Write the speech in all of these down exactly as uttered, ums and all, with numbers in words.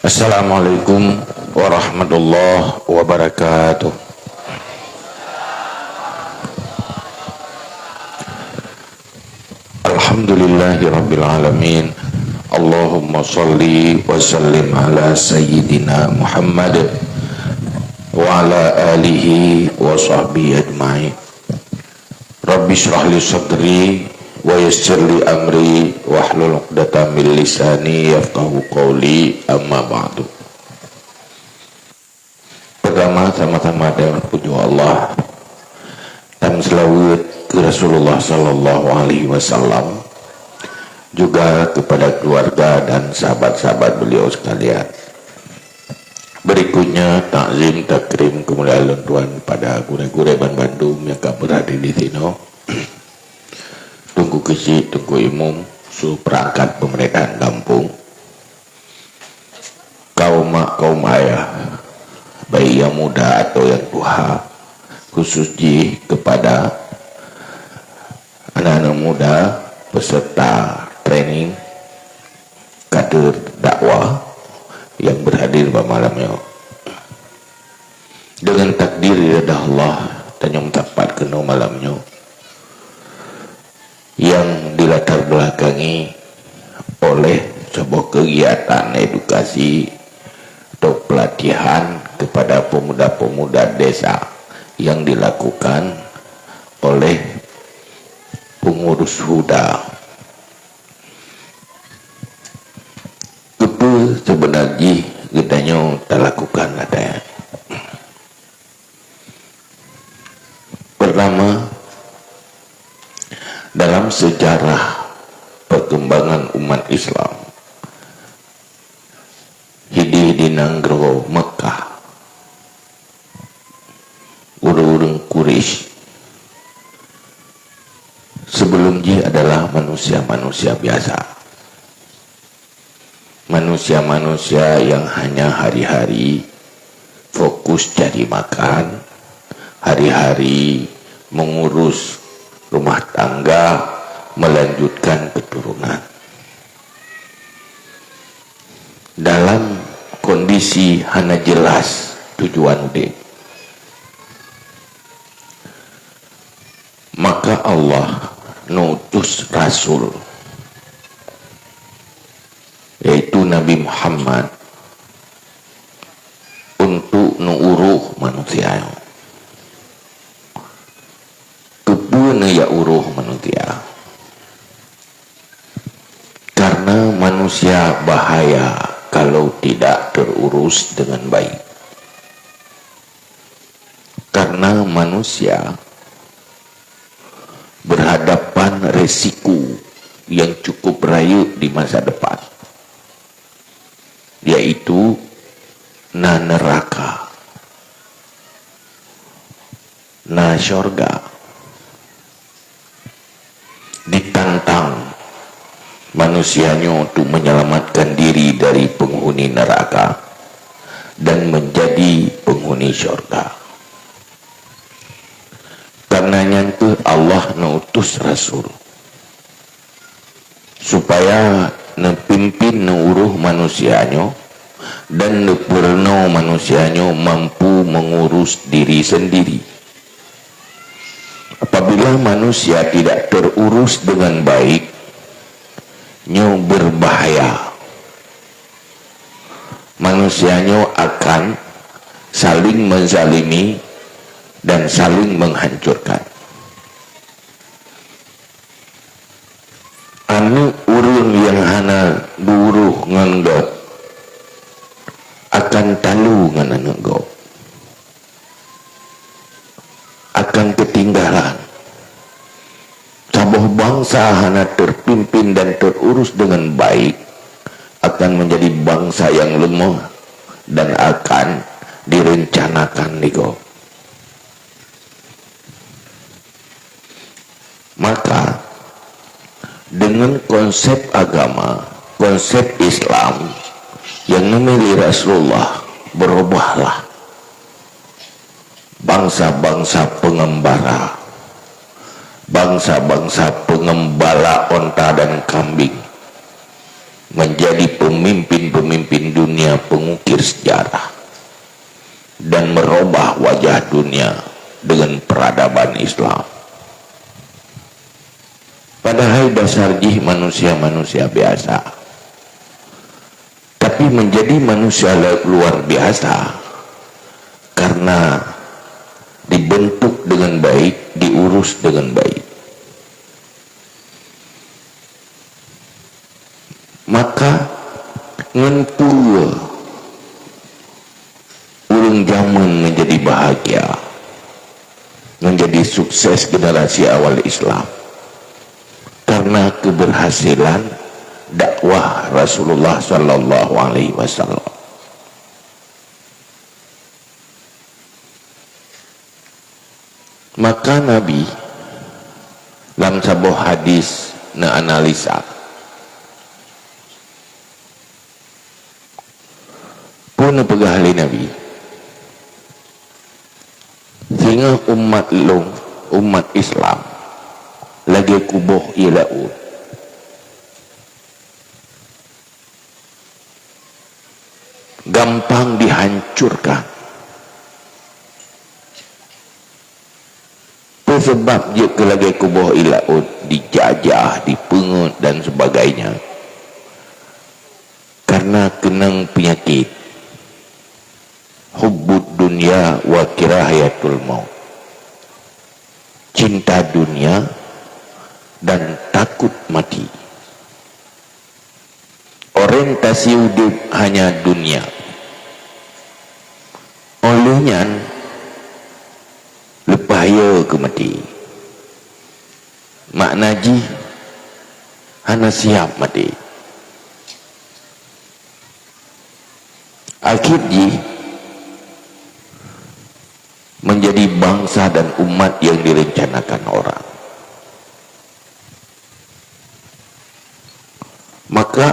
Assalamualaikum warahmatullahi wabarakatuh. Alhamdulillahirabbil alamin. Allahumma shalli wa sallim ala sayyidina Muhammad wa ala alihi wa sahbihi ajma'in. Rabbi shrah li sadri wa yassir li amri wahlul 'uqdatam min lisani yafqahu qawli, amma ba'du. Pertama, sama-sama dengan puji Allah dan selawat ke Rasulullah sallallahu alaihi wasallam, juga kepada keluarga dan sahabat-sahabat beliau sekalian. Berikutnya, takzim takrim kemuliaan lôn tuan pada gurée-gurée banmandum nyang ka berhadir di sinoe, Teungku Keuchik, Teungku Imum, su perangkat pemerintahan gampông, kaum mak, kaum ayah, baik yang muda atau yang tuha, khusus jih kepada anak-anak muda peserta training kader dakwah yang berhadir bak malam nyoe. Dengan takdir iradah Allah, tanyoe meusapat keunoe malam nyoe, yang dilatar belakangi oleh sebuah kegiatan edukasi atau pelatihan kepada pemuda-pemuda desa yang dilakukan oleh pengurus huda. Keupeue seubeuna jih geutanyoe talakukan ata nyan? Pertama, dalam sejarah perkembangan umat Islam, hideh di nanggroe Mekkah, ureuëng-ureuëng Quraisy sebelum jih adalah manusia-manusia biasa. Manusia-manusia yang hanya hari-hari fokus cari makan, hari-hari mengurus rumah tangga, melanjutkan keturunan. Dalam kondisi hana jelas tujuan udeb, maka Allah neutus rasul, yaitu Nabi Muhammad, untuk neuuroh manusia nyoe. Keupeue neujak uroh manusia? Karena manusia bahaya kalau tidak terurus dengan baik. Karena manusia berhadapan resiko yang cukup rayeuk di masa depan, yaitu na neraka, na syurga. Ditantang manusia nyoe untuk menyelamatkan diri dari penghuni neraka dan menjadi penghuni syurga. Karena nyan kheueh Allah neutus rasul, supaya neupimpin, neuuroh manusia nyoe dan neupurunoe manusia nyoe mampu mengurus diri sendiri. Apabila manusia tidak terurus dengan baik, nyoe berbahaya. Manusia nyoe akan saling menzalimi dan saling menghancurkan. Aneuëk ureuëng nyang hana geuuroh ngon gob akan talu ngon aneuëk gob, akan keutinggalan. Saboh bansa hana terpimpin dan terurus dengan baik akan menjadi bansa yang lemah dan akan direncanakan lé gob. Maka, dengan konsep agama, konsep Islam yang neumilih Rasulullah, berubahlah bansa-bansa pengembara, bansa-bansa pengembala onta dan kambing, menjadi pemimpin-pemimpin dunia, dan merubah wajah dunia dengan peradaban Islam. Padahai dasar jih manusia-manusia biasa. Tapi menjadi manusia la-, luar biasa karena dibentuk dengan baik, diurus dengan baik. Maka, ngon peue ureuëng jameun menjadi bahagia, menjadi sukses generasi awal Islam? Karena keberhasilan dakwah Rasulullah sallallahu alaihi wasallam. Maka Nabi lam saboh hadis neuanalisa, peue neupeugah lé Nabi, "Singoh umat lôn, umat Islam, lagée kuboh ié laôt, gampang dihancurkan." Peue sabab jeuet keu lagée kuboh ié laôt, dijajah, dipeungeut dan sebagainya? Karena keunong peunyakét hubbud dunya wa kirahiyatul maut, cinta dunia dan takut mati. Orientasi udeb hanya dunia. Óh lheueh nyan, leupah yo keu maté. Makna jih, hana siap maté. Akhé jih, menjadi bangsa dan umat yang direncanakan orang. Maka,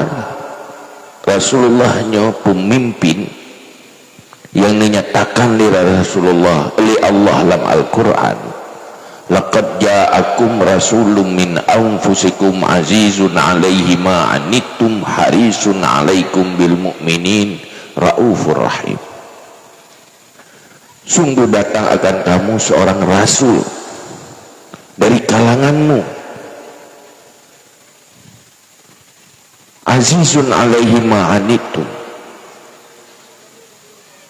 Rasulullah nyoe peumimpin nyang neunyatakan lé Rasulullah, lé Allah lam Al-Qur'an, "Laqad ja'akum rasulun min anfusikum azizun 'alaihi ma 'anittum harisun 'alaikum bil mu'minin raufur rahim." Sungguh datang akan kamu seorang rasul dari kalanganmu. Azizun 'alaihi ma 'anittum.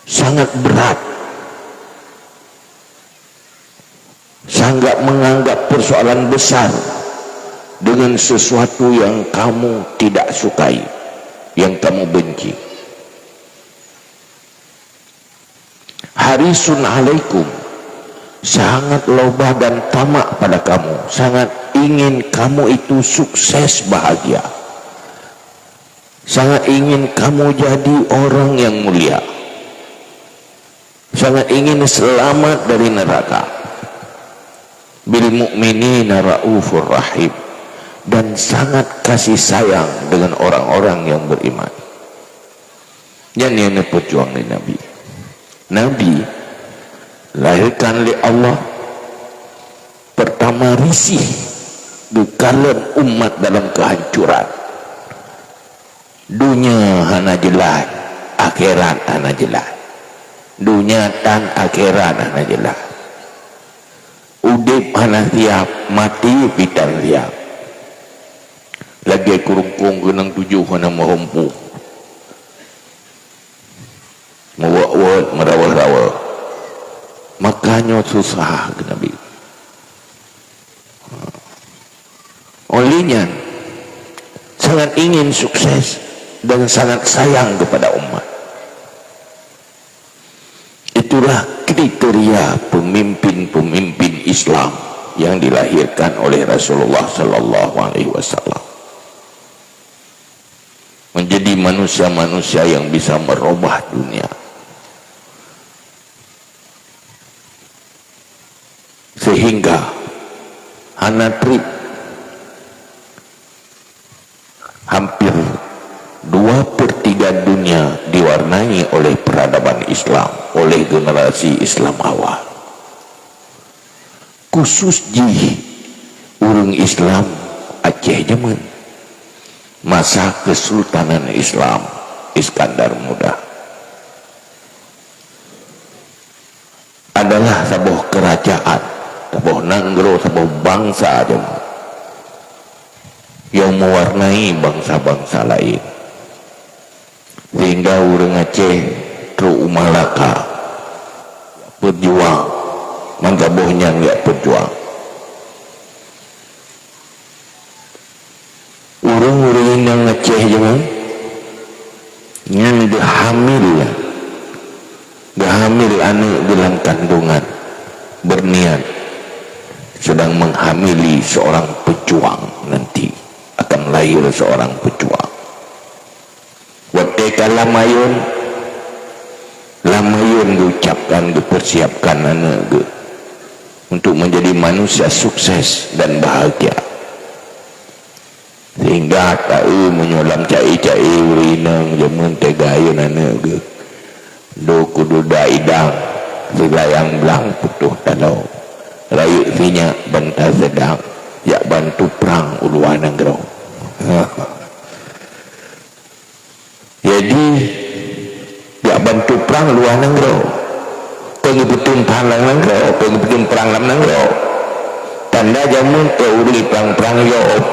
Sangat berat. Sangat menganggap persoalan besar dengan sesuatu yang kamu tidak sukai, yang kamu benci. Harisun 'alaikum, sangat lobah dan tamak pada kamu, sangat ingin kamu itu sukses bahagia, sangat ingin kamu jadi orang yang mulia, sangat ingin selamat dari neraka. Bil mu'minina raufur rahim, dan sangat kasih sayang dengan orang-orang yang beriman. Nyan nyang neupeujuang lé Nabi. Nabi lahirkan lé Allah, pertama risih geukalon umat dalam kehancuran. Dunia hana jeulaih, akhirat hana jeulaih. Dunia tan, akhirat hana jeulaih. Udeb hana siap, maté pih tan siap. Lagée keurungkong keunong tujoh hana meuhompu. Meuwot-wot, meuraweue-raweue. Maka nyoe susah keu Nabi. Oleh nyan, sangat ingin sukses dan sangat sayang kepada umat. Itulah kriteria pemimpin-pemimpin Islam yang dilahirkan oleh Rasulullah sallallahu alaihi wasallam. Menjadi manusia-manusia yang bisa merubah dunia. Sehingga hana treb hampir dua per tiga dunia diwarnai oleh peradaban Islam, oleh generasi Islam awal. Khusus jih ureuëng Islam Aceh jameun, masa Kesultanan Islam Iskandar Muda. adalah saboh keurajaan, saboh nanggroe, saboh bansa jameun nyang meuwarnai bansa-bansa laén. Sehingga ureuëng Aceh trok u Malaka, peujuang, meusaboh nyan jak peujuang. Ureuëng-ureuëng inong Aceh jameun nyan geuhamil, geuhamil aneuëk geuh lam kandungan, berniat sedang menghamili seorang pejuang, nanti akan lahir seorang pejuang. Watée ka lam ayôn, lam ayôn geucapkan, geupersiapkan aneuëk geuh untuk menjadi manusia sukses dan bahagia. Sehingga taeu meunyoe lam caé-caé ureuëng inong jameun teuga ayôn aneuëk geuh, do kududa idang, silayang blang putôh taloe, rayeuk sinyak ban taseudang, jak bantu prang u luwa nanggroe. Jadi, jak bantu prang luwa nanggroe. Peue geupeuteun prang lam nanggroe, peue geupeuteun prang lam nanggroe. Tanda jameun keu ureuëng prang-prang yob.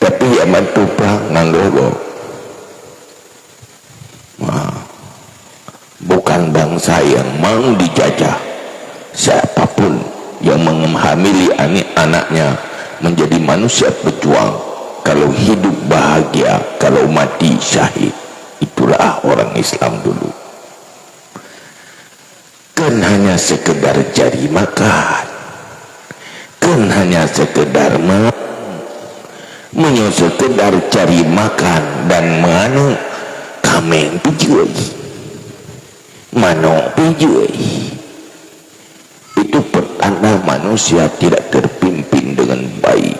Tapi jak bantu prang nanggroe gob. Ha. Bukan bangsa yang mau dijajah. Siapapun yang menghamili anak-anaknya menjadi manusia pejuang, kalau hidup bahagia, kalau mati syahid. Itulah orang Islam dulu. Kan hanya sekedar cari makan. Kan hanya sekedar ma-, meunyoe sekedar cari makan dan meuaneuk, kaméng pijeuet, manok pijeuet. Itu pertanda manusia tidak terpimpin dengan baik,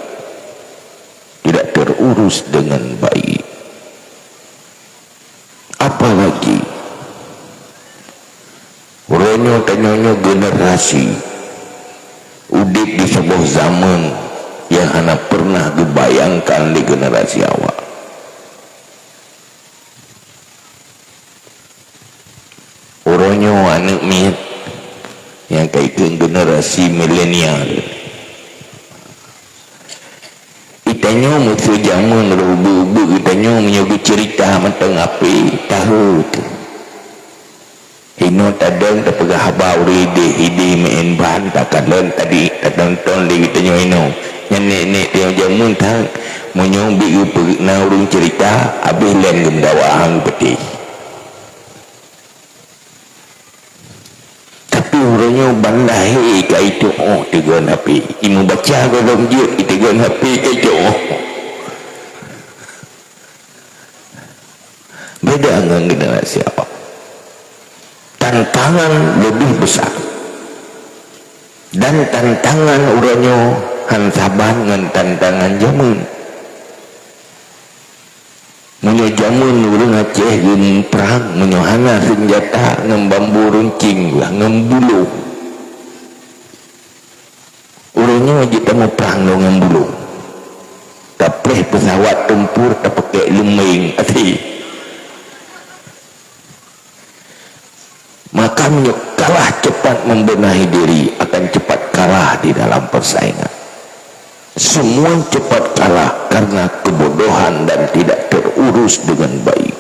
tidak terurus dengan baik. Apalagi uroe nyoe tanyoe nyoe generasi udeb di saboh zaman nyang hana pernah geubayangkan lé generasi awak. Uroe nyoe aneuëk miet nyang ka ikheun generasi milenial. Geutanyoe meuseu jameun rôh ubeut-ubeut geutanyoe meunyoe geuceurita mantong H P, tahu teuh. Inoe tadong tapeugah haba ureuëng ideh, ideh meu'en ban, takalon tadi, tatonton lé geutanyoe inoe. Nyan nek-nek tanyoe jameun that, meunyoe bit geupeue na ureuëng ceurita, habéh lén geumeudawa han geupeuteh. Tapi uroe nyoe ban lahé ka itu'oh teugon H P. Imeubaca gohlom jeuet iteugon H P ka itu'oh. Beda ngon generasi awak. Tantangan lebih besar. Dan tantangan uroe nyoe han saban ngon tantangan jameun. Meunyoe jameun ureuëng Aceh geumeuprang, meunyoe hana seunjata, ngon bambu runcing lah, ngon buloe. Ureuëng nyoe jeuet tameuprang lom ngon buloe. Tapreh peusawat tempur, tapakèk lumbeng, até. Maka meunyoe kalah cepat membenahi diri, akan cepat kalah di dalam persaingan. Semua cepat kalah karena kebodohan dan tidak terurus dengan baik.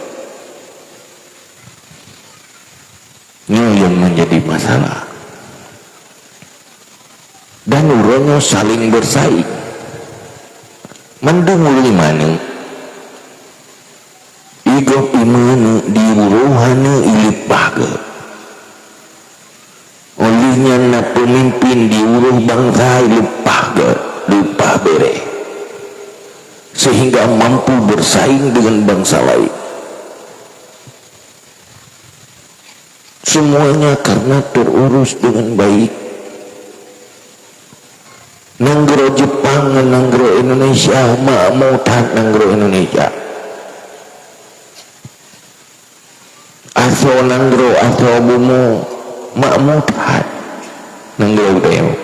Nyoe yang menjadi masalah. Dan uroe nyoe saling bersaing. Mandum ureuëng manök Igob imeuneuek di uroe hana ileupah geuh. Óh lheueh nyan na peumimpin di uroe bansa ileupah geuh, leupah beureh, sehingga mampu bersaing dengan bangsa lain. Semuanya karena terurus dengan baik. Nanggroe Jepang ngon nanggroe Indonesia makmu that nanggroe Indonesia. Asoe nanggroe, asoe bumoe makmu that nanggroe geutanyoe.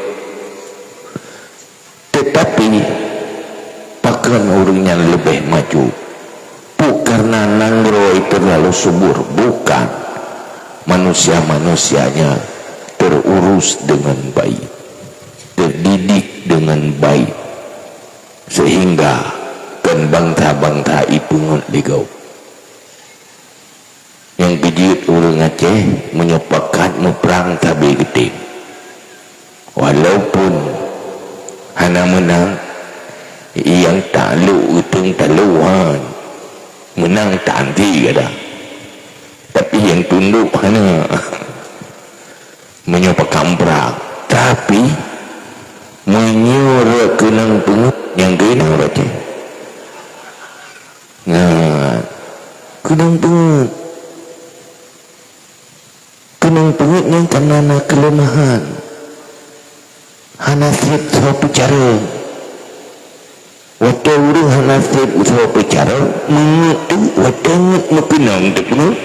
Tetapi, pakon ureuëng nyan leubeh maju? Bukan karena nanggroe terlalu subur, bukan. manusia-manusianya terurus dengan baik, terdidik dengan baik, sehingga kan bangsa-bangsa ipeungeut lé gob. Nyang keujeuet ureuëng Aceh meunyoe pakat muprang sabe geutem. Walaupun hana meunang, nyang taklok geutem talohan. Meunang tan cit kadang. Tapi nyang tundok hana. Meunyoe pakat muprang. Tapi, meunyoe rot keunong peungeuet, nyang keunan baca. Nah, keunong peungeuet. Keunong peungeuet nyan kana na keuleumahan. Hana sép soe peucarông. Watée ureuëng hana sép soe peucarông, meungeuet teuk watée ngeut meukeunong teuh peungeuet.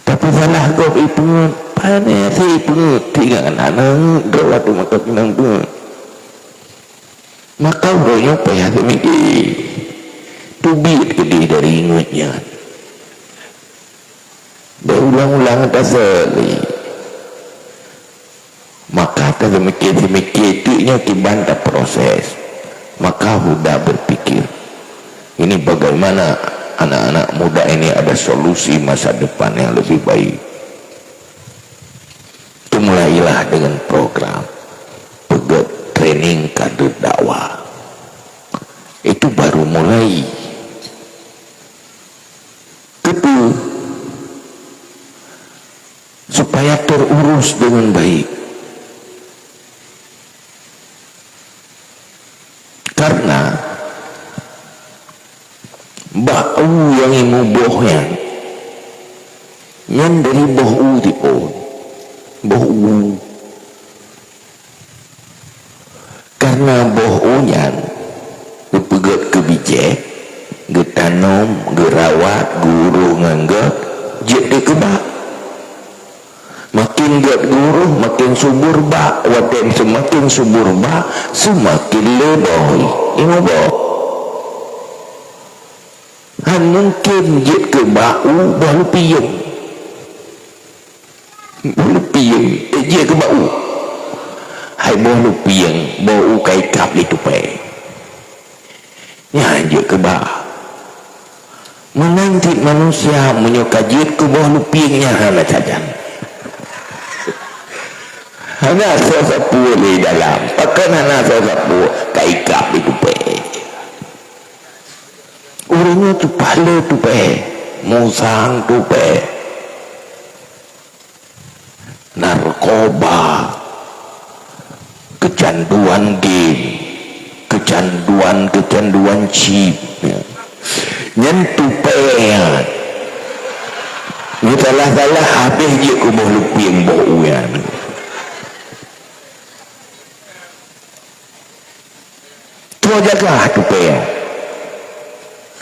Tapi salah gob ipeungeuet, pane hase ipeungeuet, tinggai na ngeut droe watée mata keunong peungeuet. Maka uroe nyoe payah teumiki. Teubiet keudeh dari ingat nyan. Beuulang-ulang tasali. Maka taseumiké-seumiké teuk nyoe kiban taproses. Maka huda berpikir, ini bagaimana anak-anak muda ini ada solusi masa depan yang lebih baik. Itu mulailah dengan program peugét training kader dakwah. Itu baru mulai. Kedua, supaya terurus dengan baik. Karena bak u nyang imuboh nyan, nyan dari boh u tipon. Boh u. Karena boh u nyan geupeugét keu bijéh, geutanom, geurawat, geuuroh ngon gét, jeuet dikeubah. Makin gét geuuroh, makin subur bak. Watée seumaken subur bak, seumaken le boh i muboh. Hán mungken jeuet keu bak u boh lupieng. Boh lupieng, eh, jeuet keu bak u. Hai boh lupieng, boh u ka ikab lé tupée. Nyan jeuet keu bak. Meunan cit manusia meunyoe ka jeuet keu boh lupieng nyan hana sajan. Hana soe sapeue lé dalam. Pakon hana soe sapeue? Ka ikab lé tupée. Ureuëng nyoe tupah le tupée, musang tupée. Narkoba, keucanduan game, keucanduan-keucanduan chip. Nyan tupée nyan. Nyoe salah-salah habéh jeuet keu boh lupieng boh u nyan. Tuan jaga tupée.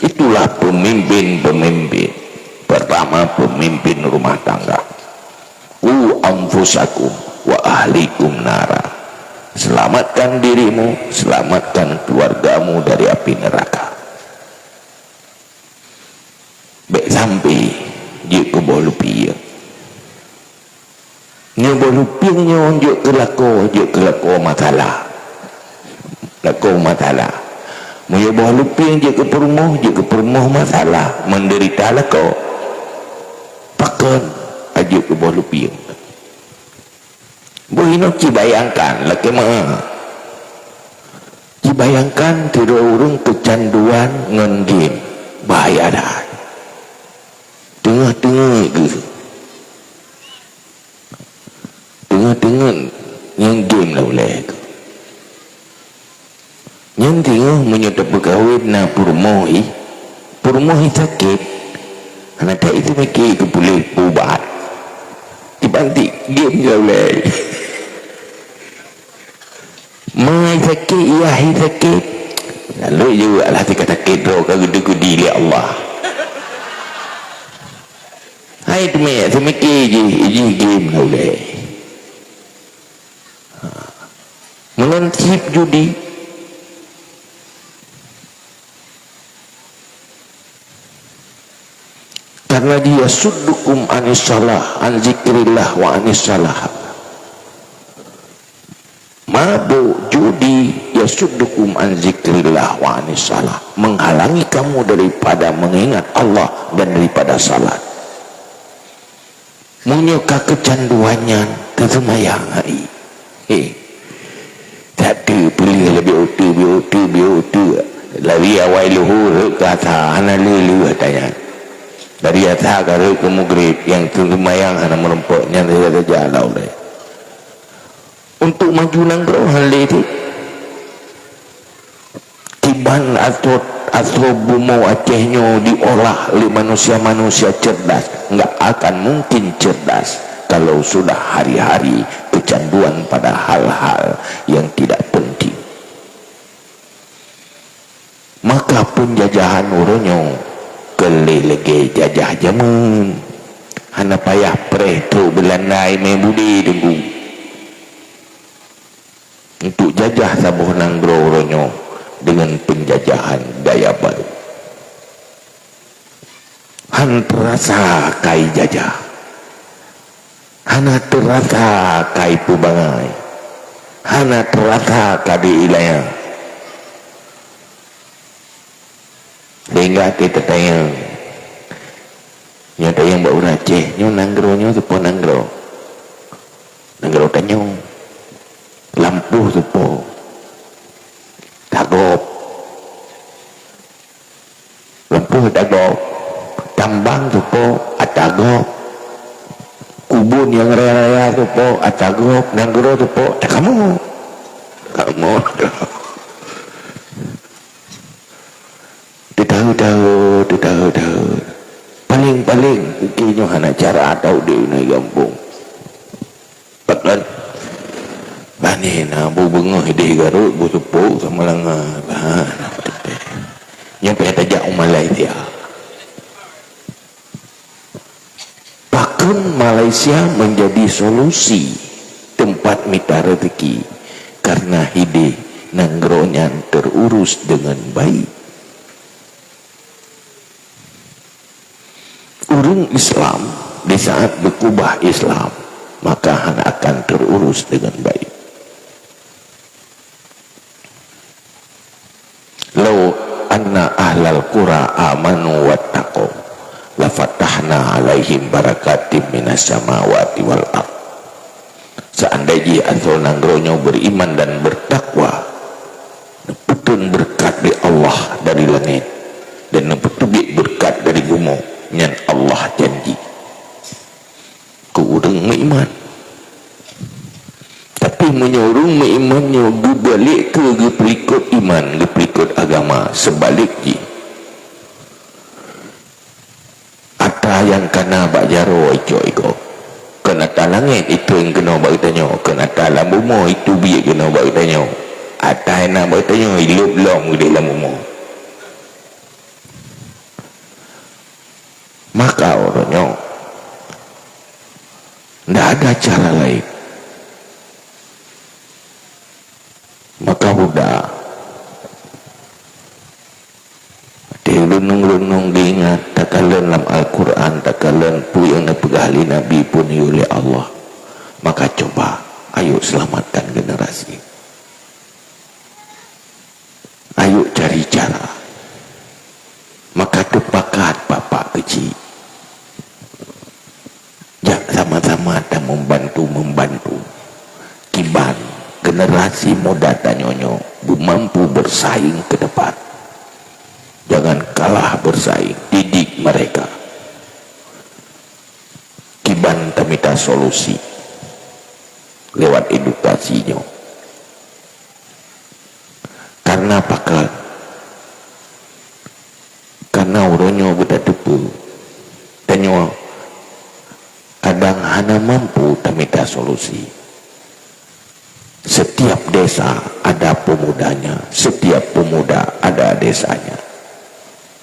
Itulah pemimpin-pemimpin. Pertama, pemimpin rumah tangga. Qu anfusakum wa ahlikum nara. Selamatkan dirimu, selamatkan keluargamu dari api neraka. Bék sampai jeuet keu boh lupieng. Nyoe boh lupieng nyoe jeuet keu lakoe, jeuet keu lakoe masalah. Lakoe masalah. Meunyoe boh lupieng jeuet keu peurumoh, jeuet keu peurumoh masalah, menderita lakoe. Pakon? Jeuet keu boh lupieng. Boh inoe ci bayangkan, lakée meu'ah. Ci bayangkan sidroe ureuëng keucanduan ngon game, bahaya that. Teungoh-teungoh geuh. Teungoh-teungoh ngon game lah ulée geuh. Nyan teungoh meunyoe tapeukawen na peurumoh jih, peurumoh jih sakét, hana that jiseumiké keu puléh peuubat. Tiban ti game jih ulée. Ma jih sakét, yah jih sakét, lalu jeuet alah tika sakét droe ka geudeue keudi lé Allah. Hai teumé, seumiké jih, jih game na ulée. Meunan cit judi. Karena dia yasuddukum anis shalah, an zikrillah wa anis shalah. Mabuk, judi, yasuddukum an zikrillah wa anis shalah, menghalangi kamu daripada mengingat Allah dan daripada salat. Meunyoe ka keucanduan nyan, teuseumayang hai. He. Satu pulih leubeh utu, bi utu, bi utu. Lari awai luhur rot ka asa, hana lé-lé tanya. Dari asa ka rot keu mugrib, nyang teuseumayang hana meurumpok, nyan saja lau lé. Untuk maju nanggroe hana lé cit. Kiban asoe, asoe bumoe Aceh nyoe diolah lé manusia-manusia cerdas, enggak akan mungkin cerdas kalau sudah hari-hari kecanduan pada hal-hal yang tidak penting. Maka penjajahan uroe nyoe keu lé lagée jajah jameun. Hana payah preh trok Beulanda imé budé teungku. Untuk jajah saboh nanggroe uroe nyoe dengan penjajahan gaya baru. Han teurasa kai jajah. Hana teurasa kai peubangai. Hana teurasa ka di ilayah. Sehingga kita tanyong. Nyoe tanyong bak ureuëng Aceh, nyoe nanggroe nyoe soe po nanggroe? Nanggroe tanyoe. Lampôh soe po? Tagôb. Lampôh ata gob, tambang soe po ata gob, kubun nyang raya-raya soe po ata gob, nanggroe soe po ata kamoe. Kamoe. Teutahu-tahu, teutahu-tahu. Paléng-paléng, ukeue nyoe hana cara ata udeb na gampông. Pakon? Bani na bu beungoh ideh Garut, bu seupôt sama langa. Bah, na beuteupeue. Nyan payah tajak u Malaysia. Pakon Malaysia menjadi solusi tempat mita rezeki? Karena hideh nanggroe nyan terurus dengan baik. Ureuëng Islam di saat beukubah Islam, maka hana akan terurus dengan baik. "Lau anna ahlal qura amanu wattaqau, lafatahna alaihim barakatim minas samawati wal ard." Seandai jih asoe nanggroe nyoe beriman dan bertakwa, neupeutrön beureukat lé Allah dari langét, dan neupeuteubiet beureukat dari bumoe, nyan Allah janji keu ureuëng meuiman. Tapi meunyoe ureuëng meuiman nyoe geubalek keu geupeulikot iman, geupeulikot agama, seubalek jih, ata nyang kana bak jaroe icok igoe. Kon ata langét itreun keunoe bak geutanyoe, kon ata lam bumoe iteubiet keunoe bak geutanyoe. Ata nyang na bak geutanyoe ilop lom keudeh lam bumoe. Maka uroe nyoe, ndak ada cara laén. Maka buda, watée renung-renung geuingat, takalon lam Al-Quran, takalon peue nyang neupeugah lé Nabi peuneuyue lé Allah, maka cuba, ayo seulamatkan generasi. Ayo cari cara. Maka teupakat bapak keuchik. Jak sama-sama tameubantu-membantu. Kiban generasi muda tanyoe nyoe beumampu bersaing ke depan. Jangan kalah bersaing, didik mereka. Kiban tamita solusi lewat edukasi nyoe. Karena pakon? Karena uroe nyoe beutateupeue, tanyoe kadang hana mampu tamita solusi. Setiap desa ada pemudanya, setiap pemuda ada desanya.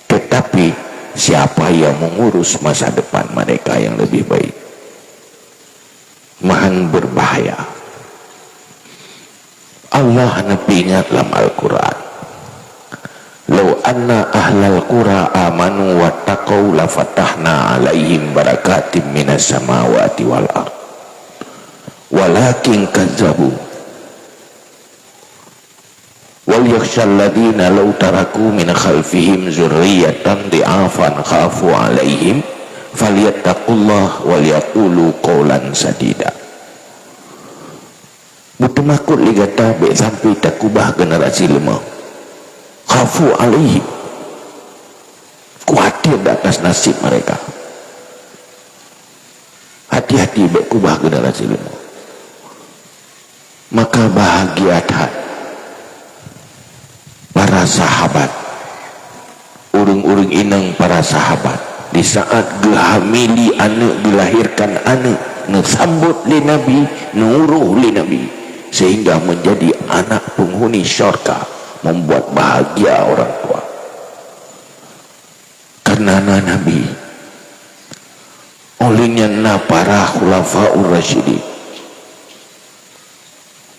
Tetapi, siapa yang mengurus masa depan mereka yang lebih baik? Meuhan beubahaya. Allah neupeuingat lam Al-Quran, "Lau anna ahlal qura amanu wattaqau lafatahna alaihim barakatim minas samawati wal ard. Walakin kazzabu. Wal yakhshal ladzina law taraku min khalfihim dzurriyyatan dhi'afan khafu alaihim falyattaqullah wal yaqulu qaulan sadida. Beuteumakot lé gata bék sampoe takubah generasi leumah. Khafu alaihim. Khawatir di atas nasib mereka. Hati-hati bék kubah generasi leumah. Maka bahagia that para sahabat, ureuëng-ureuëng inong para sahabat, di saat geuhamili aneuëk, geulahirkan aneuëk, neusambot lé Nabi, neuuroh lé Nabi, sehingga menjadi anak penghuni syurga, membuat bahagia orang tua. Karena na Nabi, oleh nyan na para khulafaur rasyidin.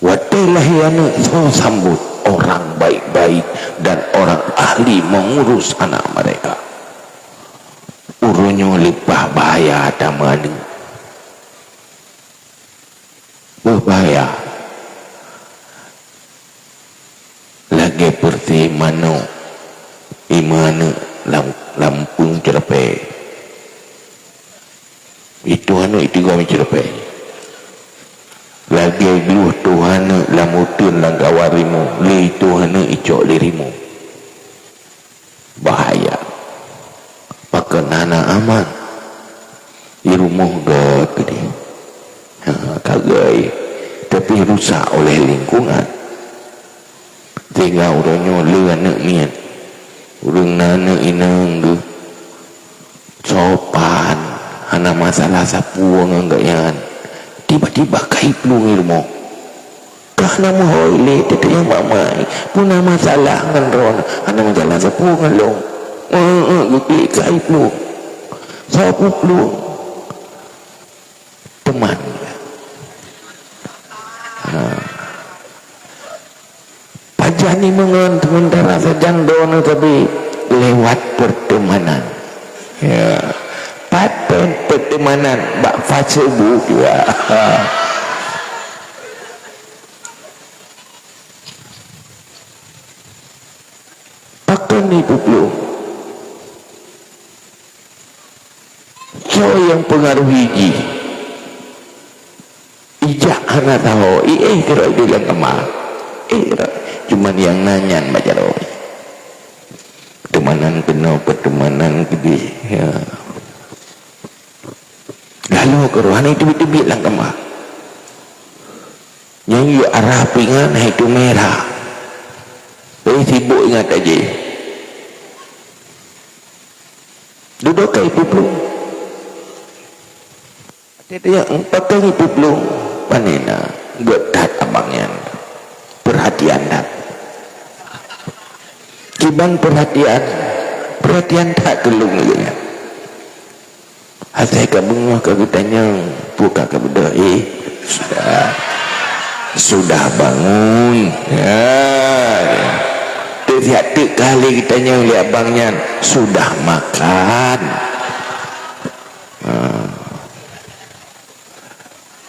Watée lahé aneuëk, soe sambot? Orang baik-baik dan orang ahli mengurus anak mereka. Uroe nyoe leupah bahaya tameuaneuëk. Beubahaya. Lagée peureuté manok imeuaneuëk lam, lam peung ceureupe. Itu aneuëk itu gom ceureupe. Lagée gleh tuha aneuëk lam uteuen lam kawan rimueng, lé itu aneuëk icok lé rimueng. Bahaya. Pakon hana aman di rumoh geuh keudeh. Ha, ka geuh, tapi rusak oleh lingkungan. Sehingga uroe nyoe le aneuëk miet. Ureuëng na aneuëk inong geuh sopan, hana masalah sapeue ngon gobnyan. Tiba-tiba ka iplueng i rumoh. Ka hana meuhôi lé, teutanyong bak mak, "Peue na masalah ngon droeneuh?" "Hana masalah sapeue ngon lôn." "Ék, ék, geuklik keu hai plueng." "Soe peue plueng?" "Teuman." Ha. Pajan imeungon, seumeuntara sajan droeneuh sabe lewat peuteumanan. Ya. Pat pen peuteumanan bak Facebook juga. Pakon ipeuplueng? Soe nyang peungaruhi jih? Ijak hana taho, i éh keudroe di lam kama. Éh keudroe. Cuman nyang na nyan bak jaroe. Teumanan keunoe, peuteumanan keudeh. Ya. Galo keudroe, hana teubiet-teubiet lam kama. Nyang yue arah pingan hai tu merah. Tapi sibuk ingat aja. Dudoe ka ipeuplueng. Até tanya, "Pakon ipeuplueng?" Panena, gét that abang nyan. Perhatian that. Kiban perhatian, perhatian that keu lôn lagée nyan. Asai ka beungoh ka geutanyong, peue ka, ka beudôh, eh, sudah, sudah bangun. Ya. Teuk siat teuk kali geutanyong lé abang nyan, sudah makan. Ha.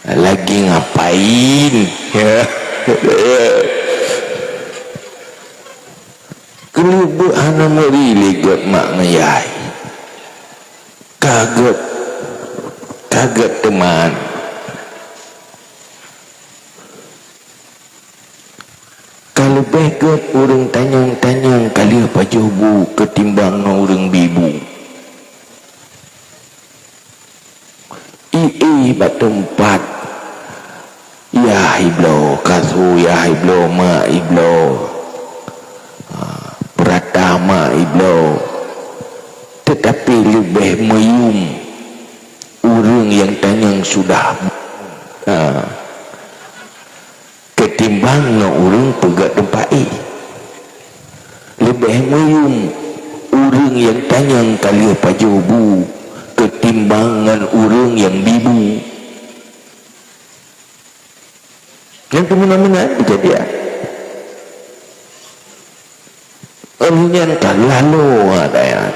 Lagi ngapain? Ya. Keuneuk beuet hana meuri lé gét mak ngon yai. Ka gét, ka gét teuman. Ka leubeh gét ureuëng tanyong-tanyong ka lheueh pajoh bu keutimbang ngon ureuëng bi bu. Ié bak teumpat, yah ibloe, kasô yah ibloe, mak ibloe, ha, peurata mak ibloe, teutapi leubeh meuyum ureuëng nyang tanyong sudah, ha. Keutimbang ngon ureuëng peugét teumpat éh. Leubeh meuyum ureuëng nyang tanyong ka lheueh pajoh bu keutimbang ngon ureuëng nyang bi bu. Nyang keumeunang-meunang keujadian. Óh lheueh nyan ka lalo ata nyan.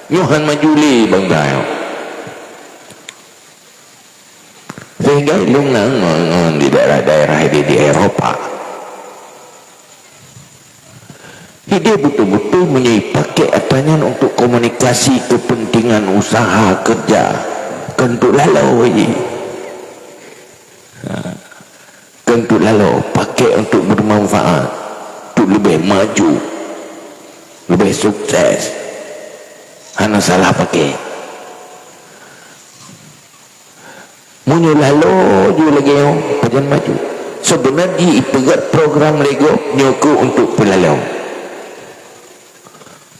Nyoe han maju lé bansa nyoe. Sehingga lôn na ngon, ngon di daerah-daerah di, di Eropa. Jadi beutôi-beutôi meunyoe ipakék ata nyan untuk komunikasi kepentingan usaha kerja, kan untuk lalo jih. Ha. Kan untuk lalo, pakék untuk bermanfaat, untuk leubeh maju, leubeh sukses. Hana salah pakék. Meunyoe lalo ju lagée nyoe, pajan maju. Seubeuna jih ipeugét program lé gob nyoe keuh untuk peulalom.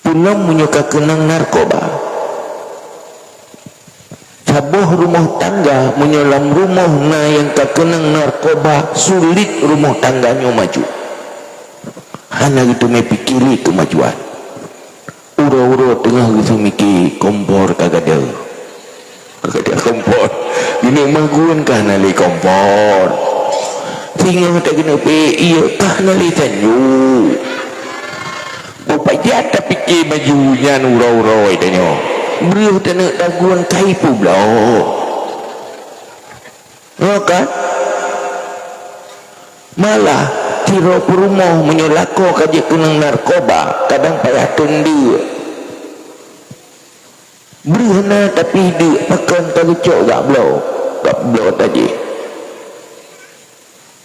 Peulom meunyoe ka keunong narkoba. Saboh rumoh tangga, meunyoe lam rumoh na nyang ka keunong narkoba, sulit rumoh tangga nyoe maju. Hana geuteumé pike lé keumajuan. Uroe-uroe teungoh geuseumike kompor ka gadôh. Ka gadôh kompor. Geuneuk magun ka hana lé kompor. Singoh tageuneuk peuék ié ka hana lé tanjong. Meupajan tapike maju nyan uroe-uroe tanyoe. Breuh taneuk dagun kai peubloe. Nyoe kan? Malah, sidroe peurumoh meunyoe lakoe ka jeuet keunong narkoba, kadang payah teundeuk. Breuh na tapi deuk pakon ka geucok gak bloe, gak bloe tajih.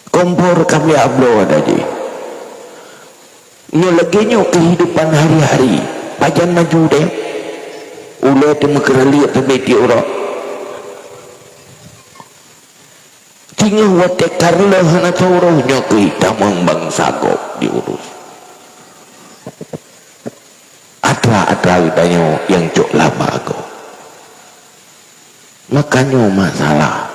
Kompor ka biak bloe tajih. Nyoe lagée nyoe keuhidupan hari-hari. Pajan maju deh. Ulée teumeukeureuliek teubit di uroe. Singoh watée kareuloh hana teuroh nyoe keuh tamong bansa gob jiurus. Atra-atra geutanyoe nyang cok laba gob. Maka nyoe masalah.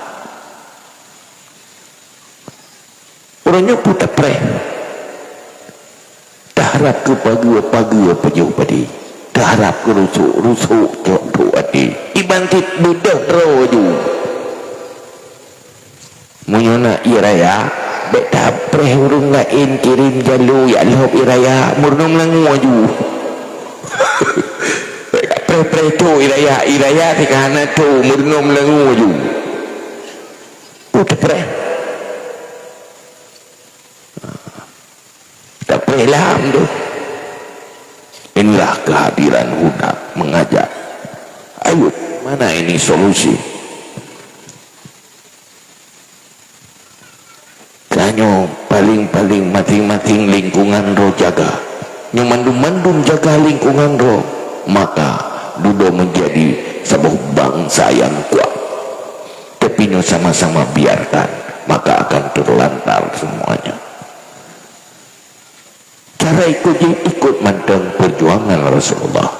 Uroe nyoe peue tapreh? Taharab keu pageue-pageue pajoh padé. Taharab keu rusok-rusok cok trok até. Iban cit beudôh droe ju. Meunyoe na ié raya, bék tapreh ureuëng laén kirém jalo jak lhôb ié raya, meurunoe meulangue ju. Bék tapreh-preh tho ié raya, ié raya teuka hana tho, meurunoe meulangue ju. Peue tapreh? Tapreh lam tu. Inilah kehadiran Huda mengajak. Ayo, mana ini solusi? Tanyoe paling-paling maséng-maséng lingkungan droe jaga. Nyoe mandum-mandum jaga lingkungan droe, maka dudoe menjadi saboh bansa nyang kuat. Tapi nyoe sama-sama biarkan, maka akan terlantar semuanya. Cara ikut jih ikut mantong perjuangan Rasulullah.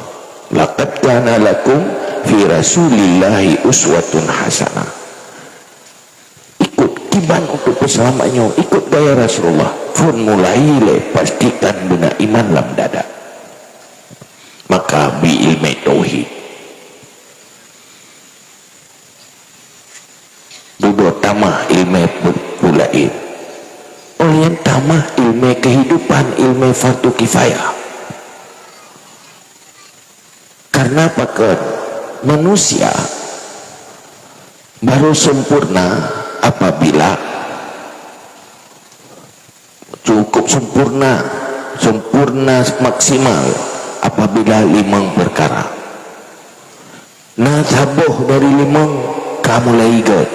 Laqad kana lakum fi Rasulillahi uswatun hasanah. Ikut kiban untuk peuseulamat nyoe, ikut gaya Rasulullah. Phon mulai lé pastikan beuna iman lam dada. Maka bi ilmé tauhid. Dudoe tamah ilmé bu-, bulaén. Ulôn tamah ilmé kehidupan, ilmé fardu kifayah. Karena pakon? Manusia baru sempurna apabila cukup sempurna, sempurna maksimal apabila limong perkara. Na saboh dari limong ka mulai gét.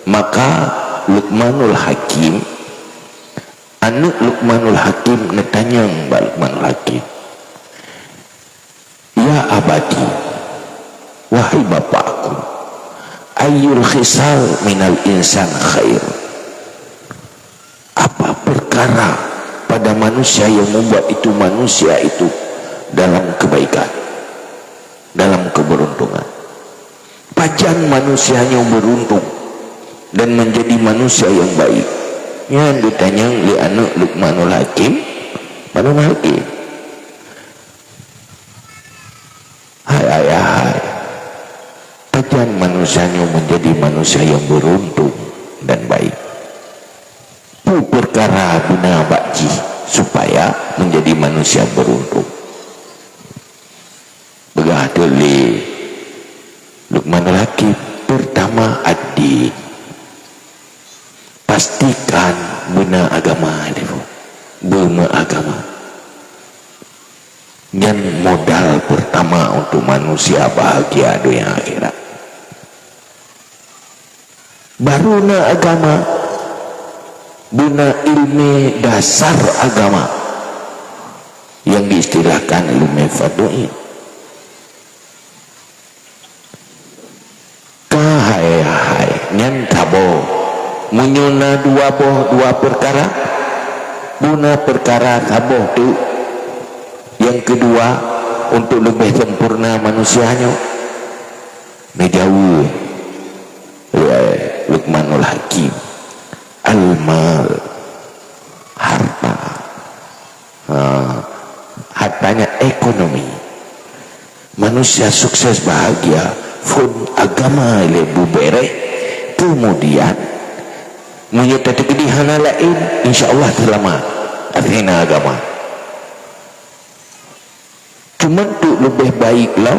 Maka Luqmanul Hakim, aneuk Luqmanul Hakim neutanyong bak Luqmanul Hakim, "Ya abati, wahai bapakku, ayyul khisal minal insan khair?" Apa perkara pada manusia yang membuat itu manusia itu dalam kebaikan, dalam keberuntungan? Pajan manusia nyoe beruntung dan menjadi manusia yang baik? Nyan geutanyong lé aneuk Luqmanul Hakim, Luqmanul Hakim. Hai ayah hai, pajan manusia nyoe menjadi manusia yang beruntung dan baik? Peue peukara beuna bak jih supaya menjadi manusia beruntung? Lé Luqmanul Hakim, pertama ad-din. Pastikan beuna agama, beumeuagama. Nyan modal pertama untuk manusia bahagia dunia akhirat. Baru na agama, beuna ilmu dasar agama yang diistilahkan ilmu fardhu ain. Ka hai-hai nyan saboh. Meunyoe na dua boh, dua perkara, beuna perkara saboh teuk. Yang kedua, untuk lebih sempurna manusia nyoe, neujaweueb lé Luqmanul Hakim, al-mal, harta. Ha, hartanya ekonomi. Manusia sukses bahagia phon agama lé beubereh. Kemudian, meunyoe tateukeudi hana laén, insya Allah seulamat. Artinya agama. Cuma tu lebih baik lah,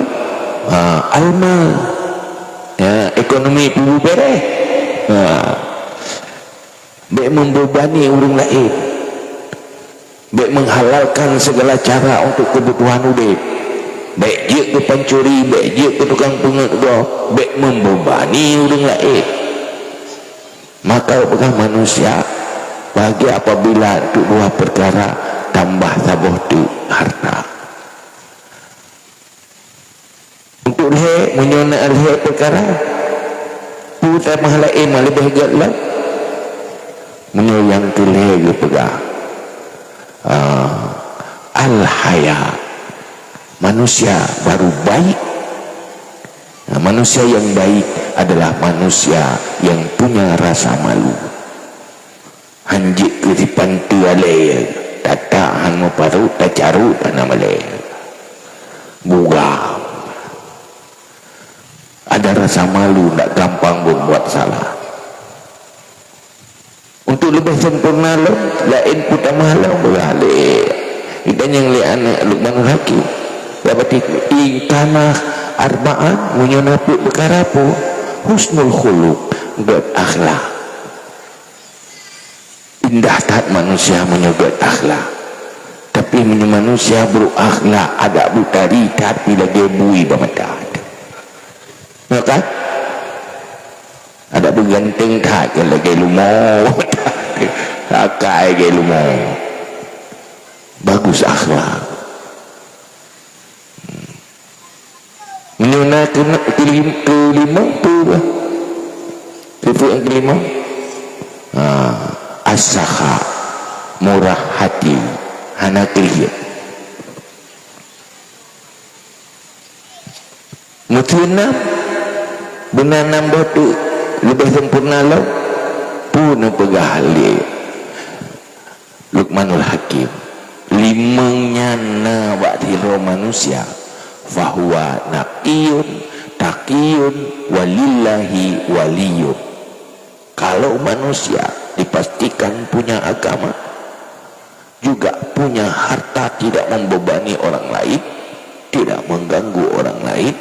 ha, almal. Ya, ekonomi pun beubereh. Ha. Bék membebani ureuëng laén. Bék menghalalkan segala cara untuk kebutuhan udeb. Bék jeuet keu pancuri, bék jeuet keu tukang peungeut gob, bék membebani ureuëng laén. Maka peugah manusia, bahagia apabila untuk dua perkara tambah saboh teuk harta. Untuk lhée, meunyoe na lhée peukara, peue tamah laén nyang leubeh gét lom? Meunyoe nyang keu lhée geupeugah, ah, al-haya, manusia baru baik. Nah, manusia yang baik adalah manusia yang punya rasa malu. Hanjeuet keu sipanteue alée, tatak han meuparot, tacarot hana malée. Buga. Ada rasa malu, ndak gampang berbuat salah. Untuk leubeh sempurna lom, laén peutamah lom beuralée. Itanyong lé aneuëk Luqmanul Hakim. Ya berarti, in kana arba'an, meunyoe na peuet peukara pun, husnul khuluq, gét akhlak. Indah that manusia meunyoe gét akhlak. Tapi meunyoe manusia buruk akhlak, adak beutari that pi lagée bui bak mata. Ya kan? Adak beuganteng that lagée lumo. Akai lagée lumo. Bagus akhlak. Meunyoe na keu, keu lim-, keu limong peue bah? Sifeuet nyang keu limong? Ha, as-sakha, murah hati, hana keuliet. Meuteunam, beuna nam boh teuk leubeh sempurna lom, peue neupeugah lé Luqmanul Hakim, limong nyan na bak sidroe manusia, fahuwa naqiyun, taqiyun, walillahi waliyun. Kalau manusia dipastikan punya agama, juga punya harta tidak membebani orang lain, tidak mengganggu orang lain,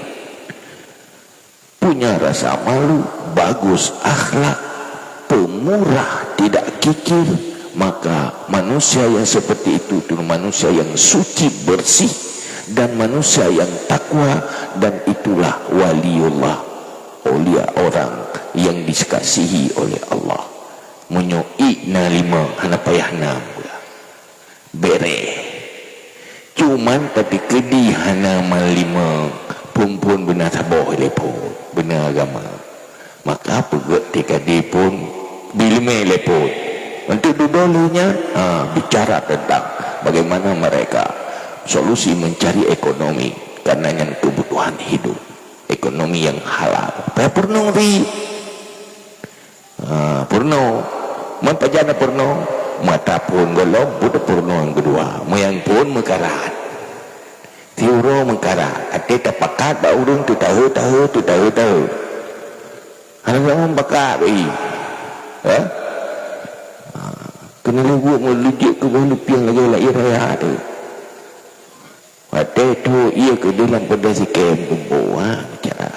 punya rasa malu, bagus akhlak, pemurah, tidak kikir, maka manusia yang seperti itu tu manusia yang suci, bersih, dan manusia yang takwa, dan itulah waliullah, aulia orang yang dikasihi oleh Allah. Meunyoe ié na limong, hana payah nam. Bereh. Cuman tapi keudi hana malimong, phon-phon beuna saboh lé phon, beuna agama. Maka peugét tika di phon, bileumé lé phon. Untuk dudoe lheueh nyan, ha, bicara tentang bagaimana mereka solusi mencari ekonomi, karena nyan kebutuhan hidup, ekonomi yang halal. Payah peurunoe ri. Ha, peurunoe. Man pajan na peurunoe? Mata phon gohlom, buet peurunoe nyang keudua. Meuyang phon meukarat. Siuroe meukarat. Até tapakat bak ureuëng teutahe-tahe, teutahe-tahe. Hana nyang pakat bak. Ha? Ha. Keuneulheueh buet meuleujeuk keu boh lupieng lagée laie raya teuh. Watèe tho ié keudeh lam peudeh sikém tumpôk, ha, macam.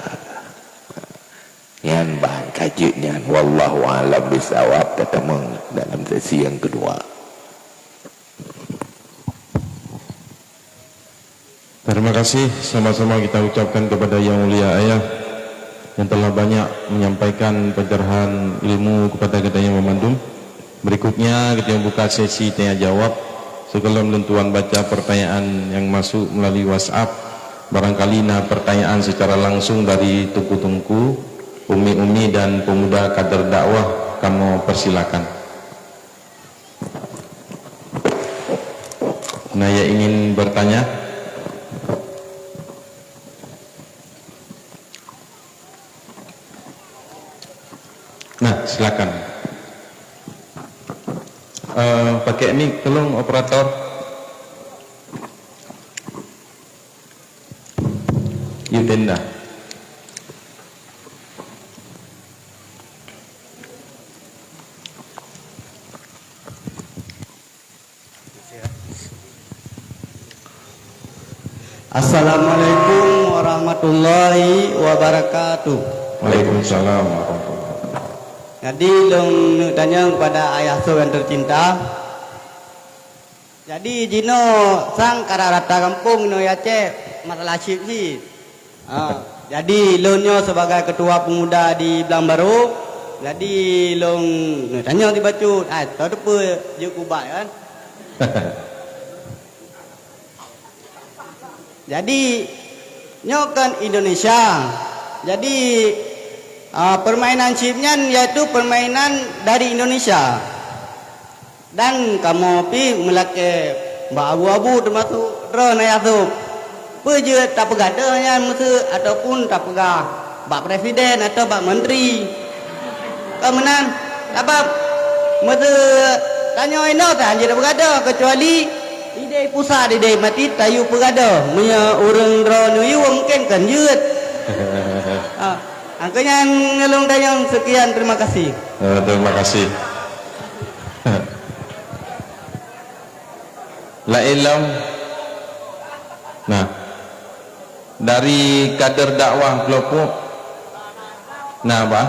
Nyan ban ka jeuet nyan. Wallahu a'lam bishawab, tatamong dalam sesi yang kedua. Terima kasih sama-sama kita ucapkan kepada Yang Mulia Ayah yang telah banyak menyampaikan pencerahan ilmu kepada kita yang memandum. Berikutnya, kita buka sesi tanya jawab. Sebelum lôn tuan baca pertanyaan yang masuk melalui WhatsApp, barangkali na pertanyaan secara langsung dari teungku-teungku, umi-umi dan pemuda kader dakwah, kamoe persilakan. Na nyang ingin bertanya? Nah, silakan. Eh, pakai mic tolong, operator. Yutenda. Assalamualaikum warahmatullahi wabarakatuh. Waalaikumsalam warahmatullahi wabarakatuh. Jadi, lôn neuk tanyong kepada Ayah Soe yang tercinta. Jadi, jinoe sang ka rata gampông inoe Aceh masalah chip cit. Ha, jadi lôn nyoe sebagai ketua pemuda di Blang Baro, jadi lôn neutanyong sibacut, ai, teupeue jeuet kubat kan? Jadi, nyoe kan Indonesia. Jadi, ah, permainan chip nyan yaitu permainan dari Indonesia. Dan kamoe pih meulakée bak abu-abu, teumasuk droeneuh Ayah Soe. Peue jeuet tapeugadôh nyan meuseu ataupun tapeugah bak presiden atau bak menteri? Kon meunan, sabab meuseu tanyoe inoe tan jeuet tapeugadôh, keucuali idéh pusat, idéh mati tayue peugadôh. Meunyoe ureuëng droeneuh yue mungken kon jeuet. Ha, angkeu nyan ngon lôn tanyong, sekian, terima kasih. Eh, terima kasih. Laén lom. Nah. Dari kader dakwah Geulopok. Nah, bah.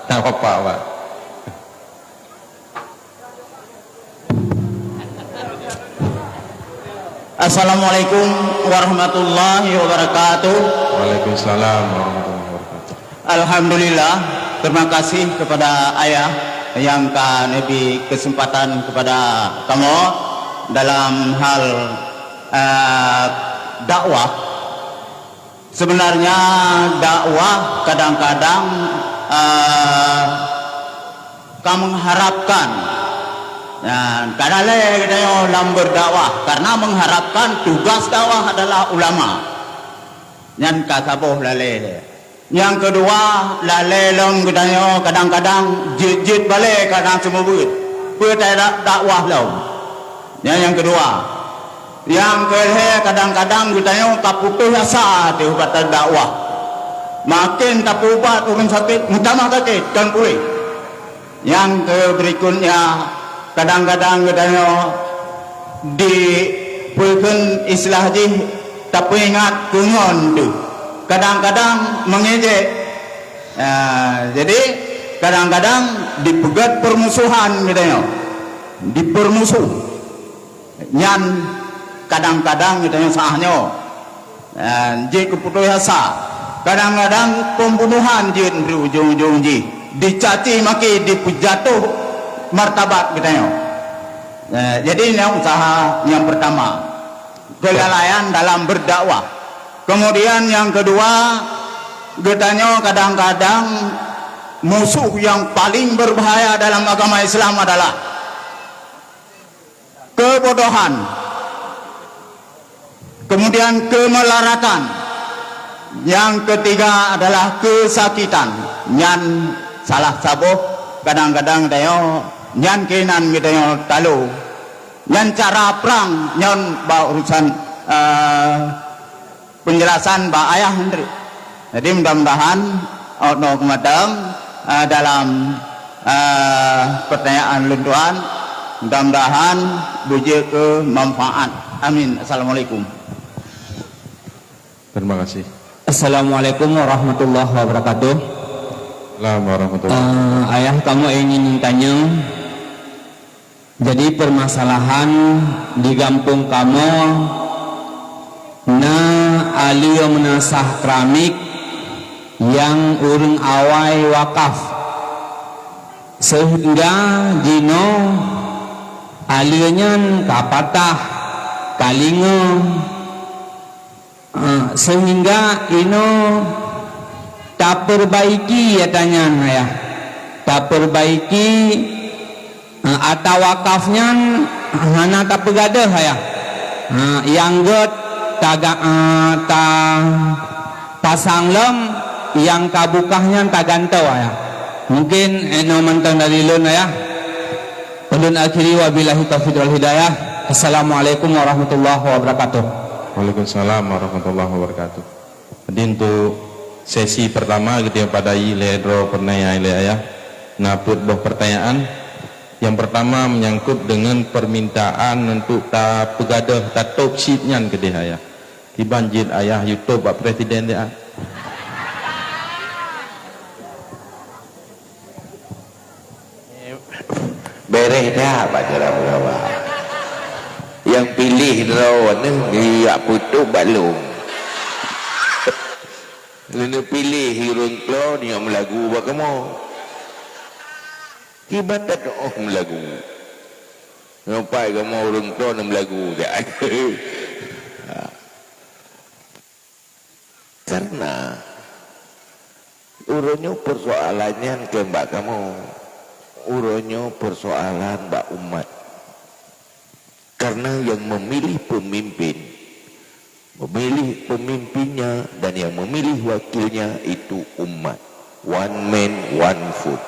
Nah, bapak, bah. Assalamualaikum warahmatullahi wabarakatuh. Waalaikumsalam warahmatullahi wabarakatuh. Alhamdulillah, terima kasih kepada Ayah yang ka neubri kesempatan kepada kamoe dalam hal, eh, dakwah. Sebenarnya dakwah kadang-kadang, eh, ka mengharapkan, dan ka lalée geutanyoe lam berdakwah, karena mengharapkan tugas dakwah adalah ulama. Nyan ka saboh lalée. Nyang keudua, lalée lom geutanyoe kadang-kadang jeuet-jeuet balée kadang seumeubeuet. Peue ta-, dakwah lom. Nyan nyang keudua. Nyang keulhée, kadang-kadang geutanyoe ka putôh asa teuh bak dakwah. Maken tapeuubat ureuëng sakét, meutamah sakét, kon puléh. Nyang keu berikutnya, kadang-kadang geutanyoe di, peue kheun istilah jih, tapeuingat keu ngon teuh. Kadang-kadang meungejek. Ah, jadi, kadang-kadang dipeugét peurmusohan geutanyoe. Dipeurmusoh. Nyan kadang-kadang geutanyoe saah nyoe, eh, jeuet keu putôh asa. Kadang-kadang pembunuhan jeuet di ujong-ujong jih, dicaci maki, dipeujatoh martabat geutanyoe. Eh, jadi nyan usaha nyang pertama, kelalaian dalam berdakwah. Kemudian nyang keudua, geutanyoe kadang-kadang musoh nyang paling berbahaya dalam agama Islam adalah kebodohan, kemudian kemelaratan, nyang ketiga adalah kesakitan. Nyan salah saboh kadang-kadang geutanyoe nyan keunan geutanyoe talo. Nyan cara prang nyan bak urusan, eh, penjelasan bak Ayah Menteri. Jadi mudah-mudahan, oh, no keumatang, eh, dalam, eh, pertanyaan lôn tuan, mudah-mudahan beujeuet keu manfaat. Amin. Assalamualaikum. Terima kasih. Assalamualaikum warahmatullahi wabarakatuh. Assalamualaikum warahmatullahi wabarakatuh. Eh, ayah, kamoe ingin tanyong, jadi permasalahan di gampông kamoe na aleue meunasah keramik nyang ureuëng awai wakaf, seuhingga jinoe aleue nyan ka patah, ka lingong. Ah, seuhingga inoe tapeurbaiki ata nyan, ayah. Tapeurbaiki, ah, ata wakaf nyan hana tapeugadôh, ayah. Ah, nyang gét taga-, ah, tapasang lom, nyang ka bukah nyan tagantoe, ayah. Mungkin inoe mantong dari lôn, ayah. Ulôn akhiri, wabillahi taufiq wal hidayah. Assalamualaikum warahmatullahi wabarakatuh. Waalaikumsalam warahmatullahi wabarakatuh. Jadi, untuk sesi pertama, kita padai lé droe pertanyaan lé ayah. Na peuet boh pertanyaan. Yang pertama menyangkut dengan permintaan untuk tapeugadôh, tatôb chip nyan keudeh, ayah. Kiban jeuet ayah yue tôb bak presiden dia. Beréh that bak cara beuraba. Nyang piléh droeneuh geujak peutôb bak lôn. Lôn piléh ureuëng klo nyang meulagu bak kamoe. Kiban that oh meulagu. Nyoe pai kamoe ureuëng klo nyang meulagu jak. Karena uroe nyoe persoalan nyan keu bak kamoe, uroe nyoe persoalan bak umat. Karena yang memilih pemimpin, memilih pemimpinnya dan yang memilih wakilnya itu umat. One man, one vote.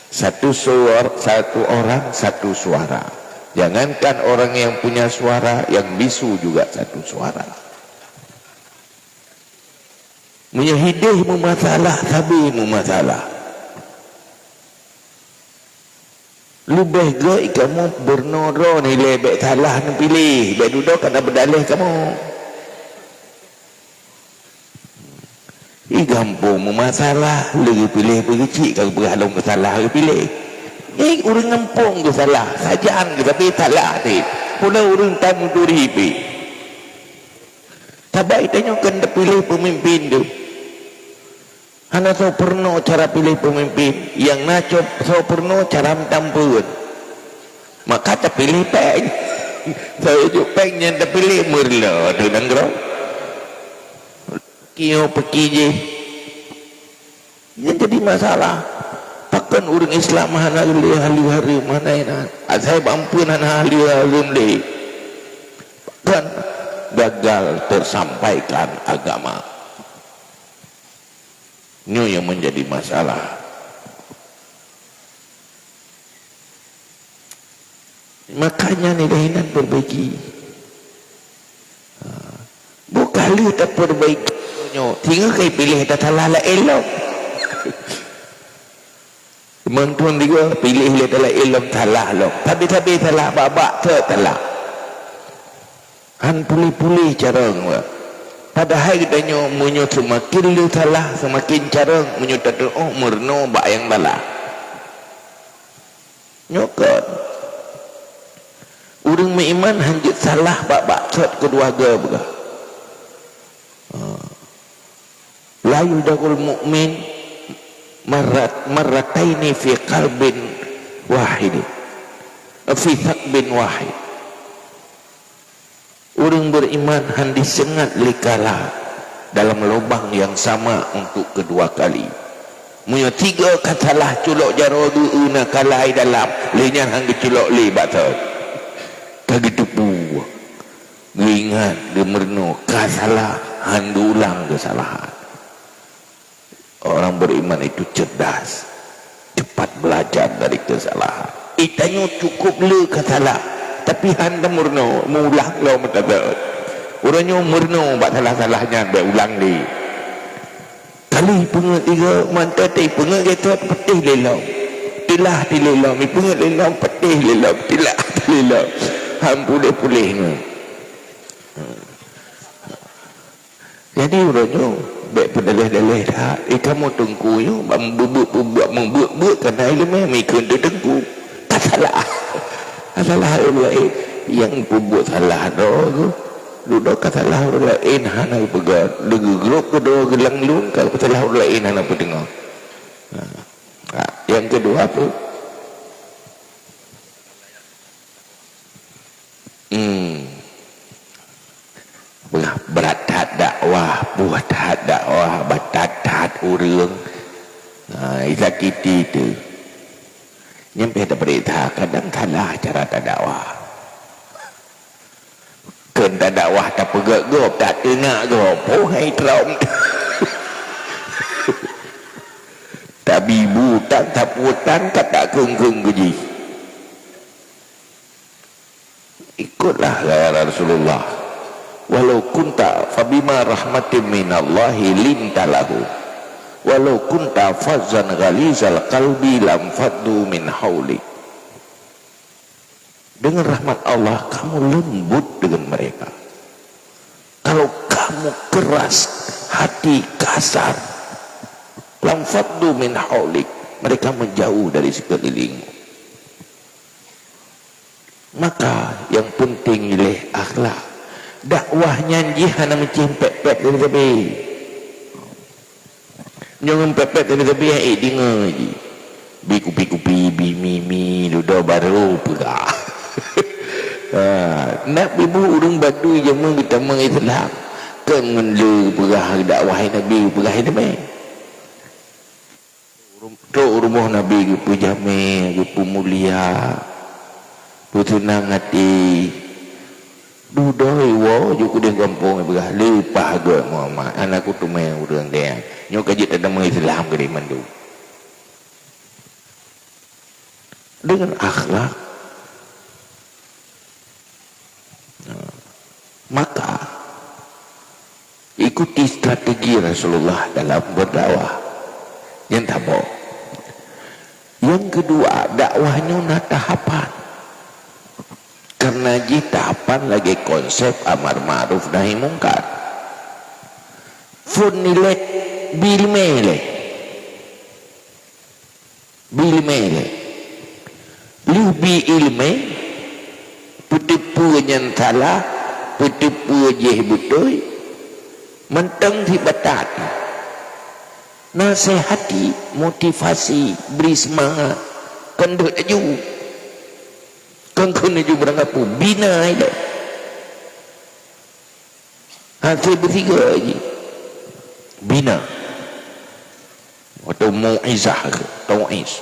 Satu suara, satu orang, satu suara. Jangankan orang yang punya suara, yang bisu juga satu suara. Meunyoe hideh meumasalah, sabe meumasalah. Leubeh gét kamoe beureunoe droe nilai bék salah neupiléh, bék dudoe kana beudaleh kamoe. Di gampông meumasalah, lé geupiléh beugeuchik ka geupeugah lom geusalah geupiléh. Nyan ureuëng gampông geusalah, sajan geusabe salah teuh. Pula ureuëng tameuturi pih. Sabai tanyoe keu tapiléh peumimpén teuh. Hana soe peurunoe cara piléh peumimpén, nyang na soe peurunoe cara meutampeue. Maka tapiléh péng. Soe jok péng nyan tapiléh meureuloh teuh nanggroe. Kiyoe peuki jih. Nyan jadi masalah. Pakon ureuëng Islam hana lé haleue hareuem, hana inan? Asai bak ampeuen hana haleue hareuem lé. Pakon gagal tersampaikan agama. Nyoe nyang menjadi masalah. Makanya nilai inan perbaiki. Ha. Bukan lheueh taperbaiki nyoe, singoh kai piléh tasalah laén lom. Mantong tiga piléh lé tasalah laén lom, salah lom. Sabe-sabe salah, bak-bak teuk salah. Han puléh-puléh carông wah. Padahai geutanyoe meunyoe seumaken le salah, seumaken carông, meunyoe tateuôh meurunoe bak nyang salah. Nyoe kon. Ureuëng meuiman han jeuet salah bak-bak sot keudua goe peugah. Ha. La yudkhilul mu'min marrat-, marrataini fi qalbin wahid. Fi saqbin wahid. Ureuëng beriman han diseungat lé kala dalam lubang yang sama untuk kedua kali. Meunyoe tiga ka salah culok jaroe geu-eu na kala i dalam, lé nyan han geuculok lé bak thon. Ka geuteupeue, geuingat, geumeurunoe, ka salah, han geuulang keusalahan. Orang beriman itu cerdas, cepat belajar dari kesalahan. Itanyoe cukup le ka salah, tapi han tameurunoe, meuulang lom meutateuôt. Uroe nyoe meurunoe bak salah-salah nyan, bék ulang lé. Kali peungeuet tiga, mantong teupeungeuet gét, peutéh lé lom. Teulah lé lom, ipeungeuet lé lom, peutéh lé lom, teulah lé lom. Han puléh-puléh nyoe. Jadi uroe nyoe bèk peudaleh-daleh that. Eh, kamoe teungku nyoe bak meubeubeuet-beubeuet, meubeubeuet kana ileumèe, meukheun teuh teungku. Ka salah. Ka salah ureueng laén. Nyang peubuet salah droe geuh, dudoe ka salah ureueng laén hana geupeugah. Leugeurôp keu droe geuh lam lôn, ka salah ureueng laén hana peudeungoe. Ha. Ha, nyang keudua peue? Hmm. Beurah, brat that dakwah, puih that dakwah, batat that ureueng. Ha, disakiti teuh. Nyan pih tapeuriksa, kadang salah cara tadakwah. Kheun tadakwah tapeugöt gob, tateunak gob, poh hai trom. Tabibu tan, taputan, ka takheun-kheun keu jih. Ikutlah gaya Rasulullah. Walau kunta fabima rahmatim minallahi linta lahu. Walau kunta fazzan ghalizal qalbi lam faddu min haulik. Dengan rahmat Allah, kamu lembut dengan mereka. Kalau kamu keras hati, kasar, lam faddu min haulik, mereka menjauh dari sekelilingmu. Maka yang penting ilèe akhlak. Dakwah nyan jih hana meucéh pet-pet sabe-sabe. Nyoe ngon pet-pet sabe-sabe nyang ék deungö jih. Bi kupi-kupi, bi mi-mi, dudoe barô peugah. Ha, nak bibu ureueng Baduy jameun geutamong Islam. Keu ngon lé peugah dakwah Nabi, peugah Nabi. Trok rumoh Nabi geupeujamé, geupeumulia, peuseunang até. Dudoe iwoe jeuet keudeh gampông, ipeugah, "Leupah gét Muhammad, hana kuteumé ureueng lé nyan. Nyoe ka jeuet tadeungoe Islam keudeh mandum." Dengan akhlak. Nah, maka, ikuti strategi Rasulullah dalam berdakwah. Nyang saboh. Nyang keudua, dakwah nyoe na tahapan. Karena jih tahapan lagèe konsep amar ma'ruf nahi mungkar. Phôn ilèe, bi ileumèe ilèe. Bi ileumèe ilèe. Lheueh bi ileumèe, peuteupeue nyang salah, peuteupeue jih beutôi, mantong sibatat. Nasihati, motivasi, bri seumangat, kon deuek laju. Kon kheun laju beurangkapeue, bina ilèe. Hase beusigoe jih. Bina. Atau mau'izah ke, tau'iz.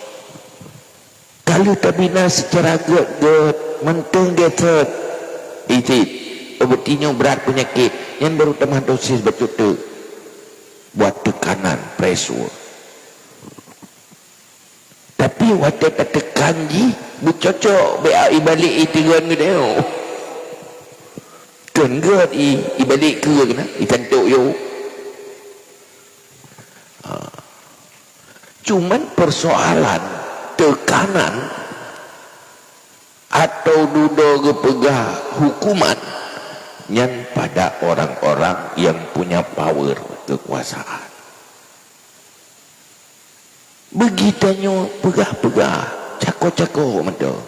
Ka lheueh tabina seucara gét-gét, mantong gét-gét. Itit, oh, beuti nyoe brat peunyakét, nyan baru tamah dosis bacut teuk. Buat teukanan, pressure. Tapi watèe tateukan jih, beucocok bèk ibalek iteugon geutanyoe. Kon gét i, ibalek keue keunan, itantok yôh. Ha. Cuman persoalan teukanan atau dudoe geupeugah hukuman nyan pada orang-orang yang punya power, kekuasaan. Beugitanyoe peugah-peugah, cako-cako mantong.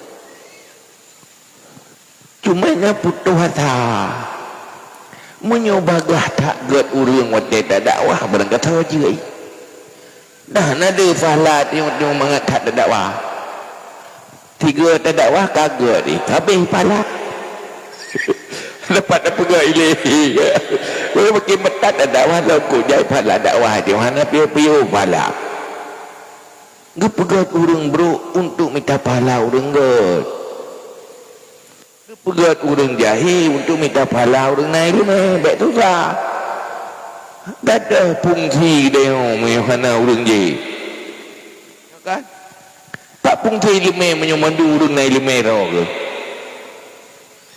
Cuma nyan putôh asa. Meunyoe bagaih that gét ureueng watèe tadakwah, barangkasoe jeuet. Dah na deuh pahala tieng-tieng mangat that tadakwah. Tiga tadakwah ka gét jih, habéh pahala. Dapat peugah ilèe. Wah, makin meutat tadakwah lom kok jai pahala dakwah jih, hana piôh-piôh pahala. Geupeugét ureueng brôk untuk mita pahala ureueng gét. Geupeugét ureueng jahé untuk mita pahala ureueng na ileumèe, bèk susah. Gadôh fungsi geutanyoe meunyoe hana ureueng jih. Ya kan? Pat fungsi ileumèe meunyoe mandum ureueng na ileumèe droe geuh?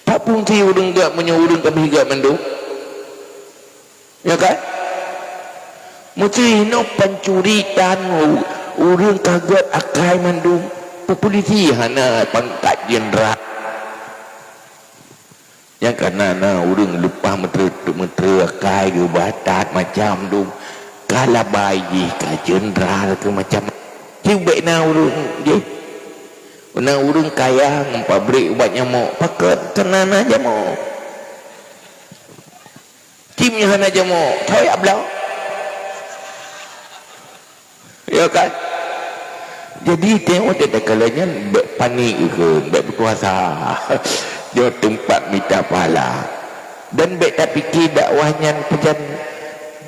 Pat fungsi ureueng gét meunyoe ureueng ka bri gét mandum? Ya kan? Meusti inoe pancuri tan u-, ureueng ka gét akai mandum. Peue pulisi hana pangkat jeundral. Kana na ureuëng leupah meuteureu-meuteureu akai geuba that macam dum. Ka labai jih, ka jeundral keu macam. Cit bék na ureuëng jih. Na ureuëng kaya ngon pabrik ubat nyamok, pakon kana na jamok. Cit nyoe hana jamok, thok jak bloe. Ya kan? Jadi, tengok watée takalon nyan, bék panik keu, bék putus asa. Nyoe teumpat mita pahala. Dan bék tapike dakwah nyan pajan,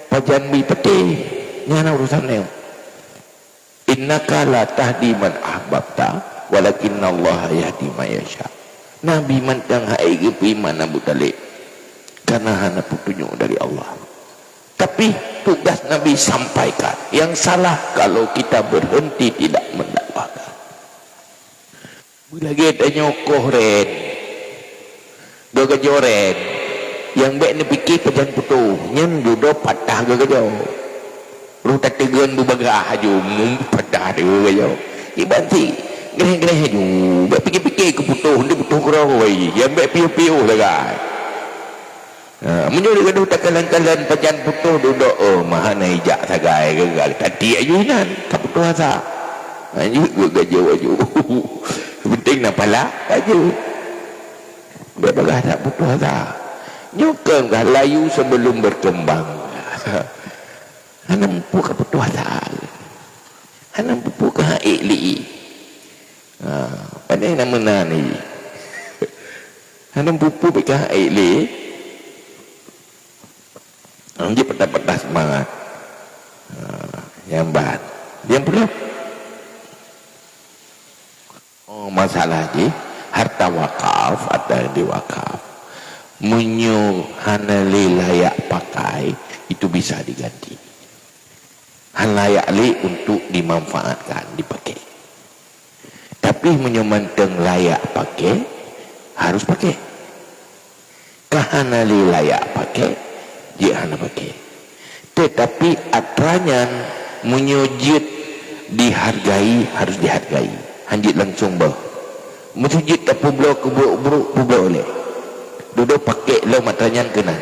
pajan bri patéh. Nyan urusan nyoe. "Innaka la tahdi man ahbabta, walakinnallaha yahdi man yasha." Nabi mantong hai geupeuiman Abu Thalib, karena hana peutunyok dari Allah. Tapi tugas Nabi sampaikan. Yang salah kalau kita berhenti tidak mendakwahkan. Beulagée tanyoe koh ren, geugajoe ren, nyang bék neupike pajan putôh, nyan dudoe patah geugajoe. Roh tateugon beubagah aju, mum patah geugajoe. Iban si, greh-greh aju, bék pike-pike keu putôh, nyan putôh keuroi, nyang bék piôh-piôh sagai. Ha, meunyoe gadoh takalon-kalon pajan putôh dudoe, oh, meuhana ijak sagai gagal, tatiek aju inan, ka putôh asa. Ha, jeuet geugajoe aju. Penting na pahala, ka jeuet. Bék bagah that putôh asa. Nyoe keuh ka layu sebelum berkembang. Hana muphom ka putôh asa. Hana muphom ka ék li. Ha, pandai na meunan ni. Hana muphom ka ék li. Anjing patah-patah seumangat. Ha, nyang ban. Nyang peunoh. Oh, masalah jih, harta wakaf atau yang diwakaf. Meunyoe hana lé layak pakai, itu bisa diganti. Hana layak lé untuk dimanfaatkan, dipakai. Tapi meunyoe mantong layak pakai, harus pakai. Ka hana lé layak pakai, jeuet hana pakai. Tetapi atra nyan meunyoe jeuet dihargai, harus dihargai. Han jeuet langsung boh. Meuseu jeuet tapeubloe keu brok-brok, peubloe lé. Dudoe pakai lom atra nyan keunan.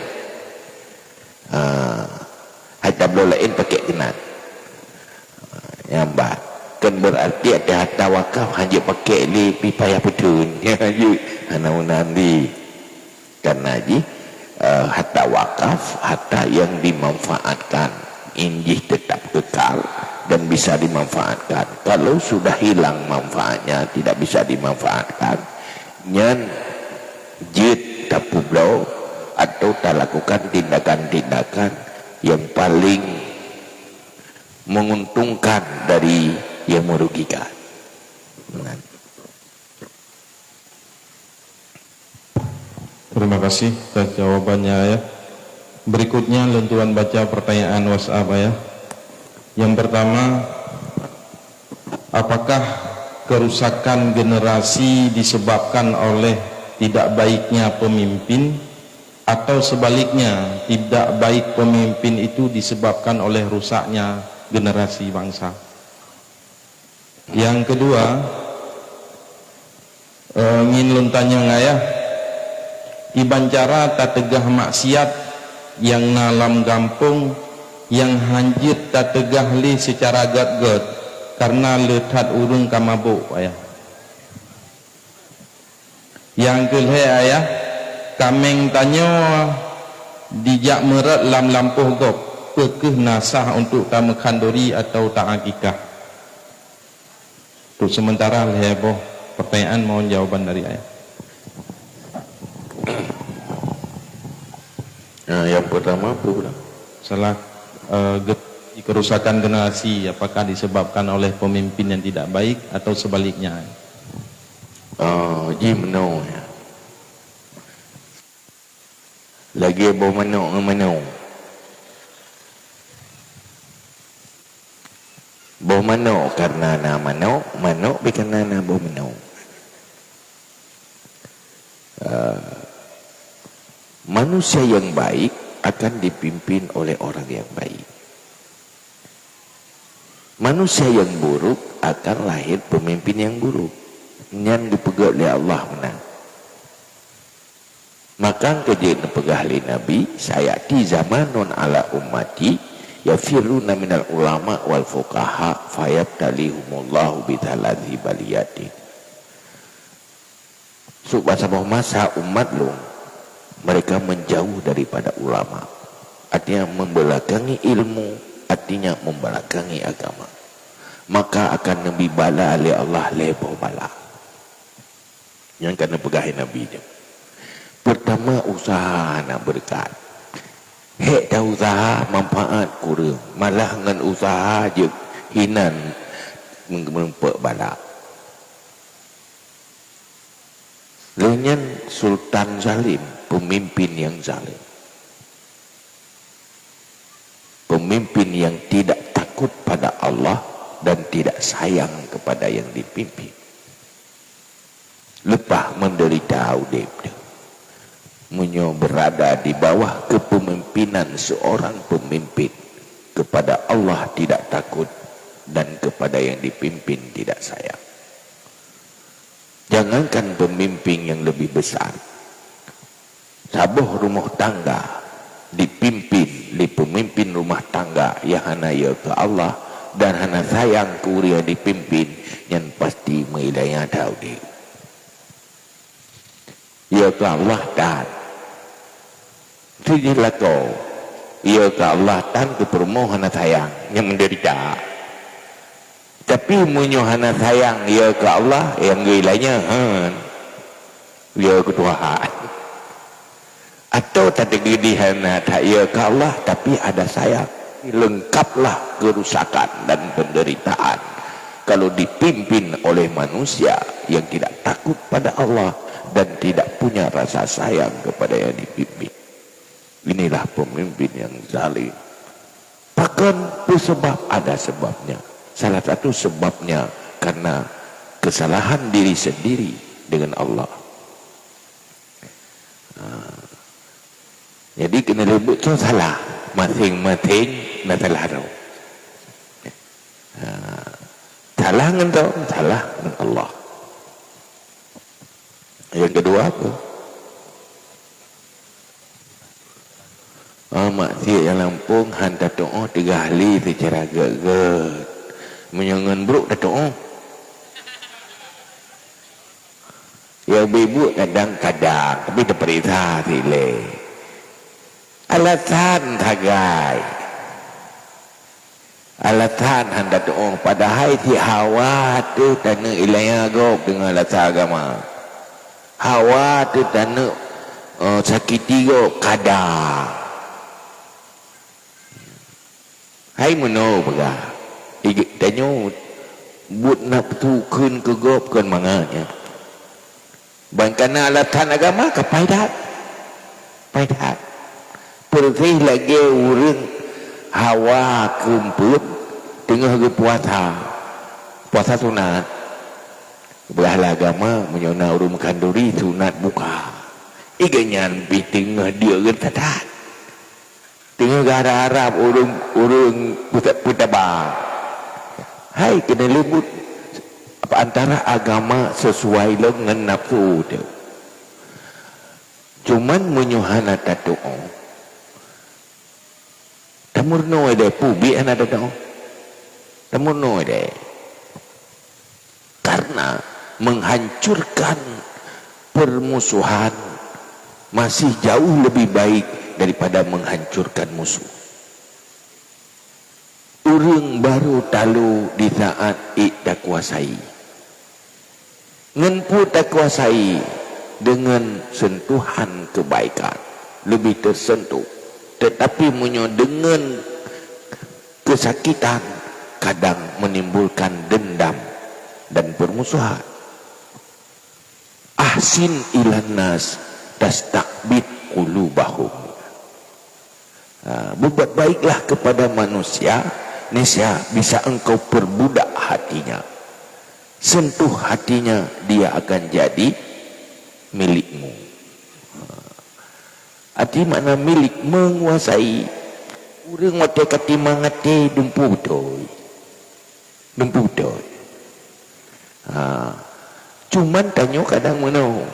Ha, hai tabloe laén pakai keunan. Ha, nyang ba. Kan berarti ada harta wakaf han jeuet pakai lé pih payah peutheun. Nyan jeuet hana meunan lé. Karena jih, eh, harta wakaf, harta yang dimanfaatkan. Injih tetap kekal dan bisa dimanfaatkan. Kalau sudah hilang manfaatnya, tidak bisa dimanfaatkan, nyan jeuet tapeubloe atau talakukan tindakan-tindakan yang paling menguntungkan dari yang merugikan. Nah. Terima kasih atas jawabannya, Ayah. Berikutnya, lôn tuan baca pertanyaan WhatsApp, Ayah. Yang pertama, apakah kerusakan generasi disebabkan oleh tidak baiknya pemimpin, atau sebaliknya, tidak baik pemimpin itu disebabkan oleh rusaknya generasi bangsa? Yang kedua, eh, ngieng lôn tanyong, Ayah, kiban cara tateugah maksiat nyang na lam gampông nyang han jeuet tateugah lé seucara gét-gét, kareuna le that ureuëng ka mabök, Ayah. Nyang keu lhée, Ayah, kaméng tanyoe jijak meurot lam lampôh gob, peu kheueh na sah untuk tameukhanduri atawa taakikah? Untuk sementara lhée boh pertanyaan mohon jawaban dari Ayah. Nah, yang pertama apa pula? Salah, eh, ge-, kerusakan generasi apakah disebabkan oleh pemimpin yang tidak baik atau sebaliknya? Oh, jih meunoe, ya. Lagée boh manok ngon manok. Boh manok kareuna na manok, manok pih kareuna na boh manok. Eh, manusia yang baik akan dipimpin oleh orang yang baik. Manusia yang buruk akan lahir pemimpin yang buruk. Nyan geupeugét lé Allah meunan. Maka keujeuet neupeugah lé Nabi, "Sayati zamanun ala ummati yafirruna minal ulama wal fuqaha fayabtalihumullahu bitsalasi baliyatin." Su-, saboh masa umat lôn, mereka menjauh daripada ulama. Artinya, membelakangi ilmu, artinya membelakangi agama. Maka akan neubi bala lé Allah lhée boh bala. Nyang ka neupeugah Nabi nyoe. Peurtama, useuha hana beureukat. Hék ta-useuha manfaat kureueng, malah ngon useuha jeuet hinan meureumpok bala. Lheueh nyan sultan zalim, peumimpin nyang zalim. Pemimpin yang tidak takut pada Allah dan tidak sayang kepada yang dipimpin. Leupah menderita udeb teuh. Meunyoe berada di bawah kepemimpinan seorang pemimpin, kepada Allah tidak takut dan kepada yang dipimpin tidak sayang. Jangankan pemimpin yang lebih besar, saboh rumoh tangga dipimpin lé pemimpin rumah tangga nyang hana yö keu Allah dan hana sayang keu ureuëng nyang dipimpin, nyan pasti meuiéleue that udeb. Yö keu Allah tan. Sijih lakoe, yö keu Allah tan keu peurumoh hana sayang, nyan menderita. Tapi meunyoe hana sayang yö keu Allah, nyang geuiéleue nyan han. Yö keu Tuhan. Atau tateugeuh di hana that yö keu Allah, tapi ada sayang. Lengkaplah kerusakan dan penderitaan kalau dipimpin oleh manusia yang tidak takut pada Allah dan tidak punya rasa sayang kepada yang dipimpin. Inilah pemimpin yang zalim. Pakon? Peue seubab? Ada seubabnya. Salah satu seubabnya karena kesalahan diri sendiri dengan Allah. Ha. Jadi, keuneulheueh buet soe salah, maséng-maséng na salah droe. Ha. Salah ngon droe, salah ngon Allah. Nyang keudua apa? Ah, maksiat nyang lampôh han tatu'oh teugah lé seucara gét-gét. Meunyoe ngon brok tatu'oh. Ya, beubuet kadang-kadang, tapi teupeuriksa silée. Alasan sagai. Alasan han tatu'oh, padahai si hawa teuh taneuk iéleue gob deungon alasan agama. Hawa teuh taneuk, eh, sakiti gob kada. Hai meunoe peugah, ige-, tanyoe buet nafeusu kheun keu gob kon mangat nyan. Ban kana alasan agama ka paih that. Paih that. Peureuséh lagée ureuëng hawa keumpeuet teungoh geupuasa. Puasa sunat. Peugah lé agama, meunyoe na ureuëng meukhanduri, sunat buka. Ige nyan pih teungoh dieu geuh that-that. Teungoh geuharab-harab ureuëng, ureuëng peuta-, peutaba. Hai keuneulheueh buet antara agama sisuai lom ngon nafeusu teuh. Cuman meunyoe hana tatu'oh, tameurunoe deh, peue biet hana tatu'oh. Tameurunoe deh. Karena menghancurkan permusuhan masih jauh lebih baik daripada menghancurkan musuh. Ureuëng barô talo di saat ék takuasai. Ngon peue takuasai? Deungon sentuhan kebaikan, leubeh teusentuh. Tetapi meunyoe deungon keusakitan, kadang menimbulkan dendam dan permusuhan. Ahsin ilan nas tasta'bid qulubahum. Ha, berbuat baiklah kepada manusia, niscaya bisa engkau perbudak hatinya. Sentuh hatinya, dia akan jadi milikmu. Ha. Arti makna milik, menguasai. Ureuëng watée ka timang até dumpeue beutôi. Dumpeue beutôi. Ha. Cuman tanyoe kadang meunoe.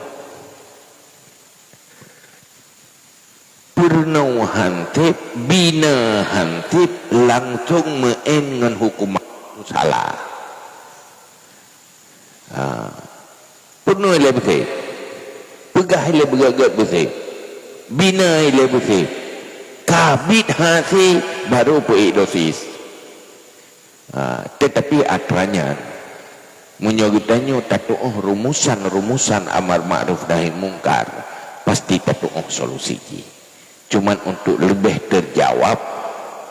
sép, bina han sép, langsong meu'en ngon huköman salah. Ha. Peunoh ilée beusép. Peugah ilée beugét-gét beusép. Bina ilée beusép. Ka biet hase baru peuék dosis. Ha, teutapi atra nyan, meunyoe geutanyoe tatu'oh rumusan-rumusan amar ma'ruf nahi mungkar, pasti tatu'oh solusi jih. Cuman untuk leubeh terjawab,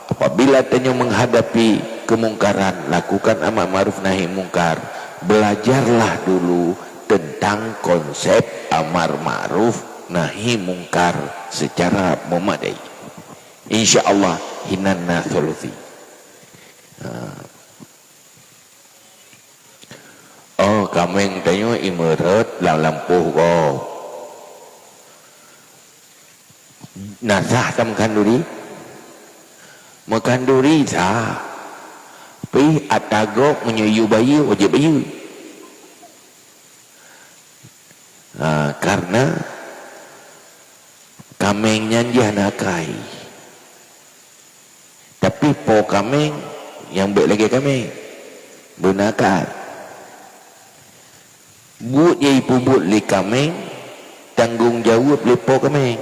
apabila tanyoe menghadapi kemungkaran, lakukan amar ma'ruf nahi mungkar, belajarlah dulu tentang konsep amar ma'ruf nahi mungkar secara memadai. Insya Allah, hinan na solusi. Ha. Oh, kaméng tanyoe imeurot lam lampôh gob. Na sah ka meukhanduri? Meukhanduri sah. Pih ata gob meunyoe yue bayeue, wajéb bayeue. Ha, karena kaméng nyan jih hana akai. Tapi po kaméng nyang bèk lagèe kaméng, beuna akai. Buet nyang ipeubuet lé kaméng, tanggong jaweueb lé po kaméng.